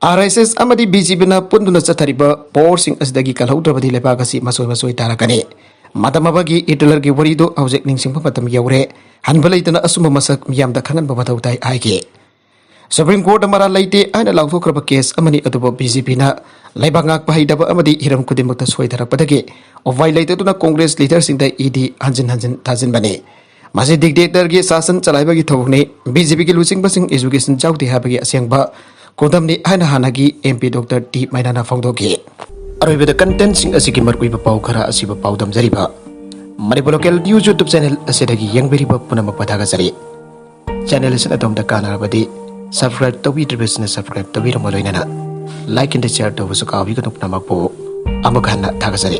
ꯑꯥꯔ ꯑꯦꯁ ꯑꯦꯁ ꯑꯃꯗꯤ ꯕꯤ ꯖꯦ ꯄꯤꯅ ꯄꯨꯟꯗꯨꯅ ꯆꯠꯊꯔꯤꯕ ꯄꯣꯔꯁꯤꯡ ꯑꯁꯤꯗꯒꯤ ꯀꯜꯍꯧꯗ꯭ꯔꯕꯗꯤ ꯂꯩꯕꯥꯛ ꯑꯁꯤ ꯃꯁꯣꯏ ꯃꯁꯣꯏ ꯇꯥꯔꯛꯀꯅꯤ꯫ ꯃꯇꯝ ꯑꯃꯒꯤ ꯍꯤꯠꯂꯔꯒꯤ ꯋꯥꯔꯤꯗꯨ ꯍꯧꯖꯤꯛ ꯅꯤꯡꯁꯤꯡꯕ ꯃꯇꯝ ꯌꯧꯔꯦ꯫ ꯍꯟꯕ ꯂꯩꯇꯅ ꯑꯆꯨꯝꯕ ꯃꯁꯛ ꯃꯤꯌꯥꯝꯗ ꯈꯪꯍꯟꯕ ꯃꯊꯧ ꯇꯥꯏ ꯍꯥꯏꯈꯤ꯫ ꯁꯨꯄ꯭ꯔꯤꯝ ꯀꯣꯔꯠꯇ ꯃꯔꯥꯜ ꯂꯩꯇꯦ ꯍꯥꯏꯅ ꯂꯥꯎꯊꯣꯛꯈ꯭ꯔꯕ ꯀꯦꯁ ꯑꯃꯅꯤ, ꯑꯗꯨꯕꯨ ꯕꯤ ꯖꯦ ꯄꯤꯅ ꯂꯩꯕꯥꯛ ꯉꯥꯛꯄ ꯍꯩꯇꯕ ꯑꯃꯗꯤ ꯍꯤꯔꯝ ꯈꯨꯗꯤꯡꯃꯛꯇ ꯁꯣꯏꯊꯔꯛꯄꯗꯒꯤ ꯎꯄꯥꯏ ꯂꯩꯇꯗꯨꯅ ꯀꯣꯡꯒ꯭ꯔꯦꯁ ꯂꯤꯗꯔꯁꯤꯡꯗ ꯏ ꯗꯤ ꯍꯟꯖꯤꯟ ꯍꯟꯖꯤꯟ ꯊꯥꯖꯤꯟꯕꯅꯤ꯫ ꯃꯁꯤ ꯗꯤꯛꯇꯦꯇꯔꯒꯤ ꯁꯥꯁꯟ ꯆꯂꯥꯏꯕꯒꯤ ꯊꯕꯛꯅꯤ꯫ ꯕꯤ ꯖꯦ ꯄꯤꯒꯤ ꯂꯨꯆꯤꯡꯕꯁꯤꯡ ꯑꯦꯖꯨꯀꯦꯁꯟ ꯌꯥꯎꯗꯦ ꯍꯥꯏꯕꯒꯤ ꯑꯁꯦꯡꯕ ꯈꯨꯗꯝꯅꯤ ꯍꯥꯏꯅ ꯍꯥꯟꯅꯒꯤ ꯑꯦꯝ ꯄꯤ ꯗꯣꯛꯇꯔ ꯇꯤ ꯃꯩꯅꯥꯅ ꯐꯣꯡꯗꯣꯛꯈꯤ꯫ ꯑꯔꯣꯏꯕꯗ ꯀꯟꯇꯦꯟꯠꯁꯤꯡ ꯑꯁꯤꯒꯤ ꯃꯔꯨꯑꯣꯏꯕ ꯄꯥꯎ ꯈꯔ ꯑꯁꯤꯕꯨ ꯄꯥꯎꯗꯝꯖꯔꯤꯕ Manipur local news YouTube channel ꯑꯁꯤꯗꯒꯤ ꯌꯦꯡꯕꯤꯔꯤꯕ ꯄꯨꯝꯅꯃꯛꯄꯨ ꯊꯥꯒꯠꯆꯔꯤ꯫ ꯆꯦꯅꯦꯜ ꯑꯁꯤꯅ ꯑꯗꯣꯝꯗ ꯀꯥꯟꯅꯔꯕꯗꯤ ꯁꯕꯁꯀ꯭ꯔꯥꯏꯕ ꯇꯧꯕꯤꯗ꯭ꯔꯤꯕꯁꯤꯡꯅ ꯁꯕꯁꯀ꯭ꯔꯥꯏꯕ ꯇꯧꯕꯤꯔꯝꯃ ꯂꯣꯏꯅꯅ ꯂꯥꯏꯛ ꯑꯦꯟ ꯁꯤꯌꯔ ꯇꯧꯕꯁꯨ ꯀꯥꯎꯕꯤꯒꯅꯨ꯫ ꯄꯨꯝꯅꯃꯛꯄꯨ ꯑꯃꯨꯛ ꯍꯟꯅ ꯊꯥꯒꯠꯆꯔꯤ꯫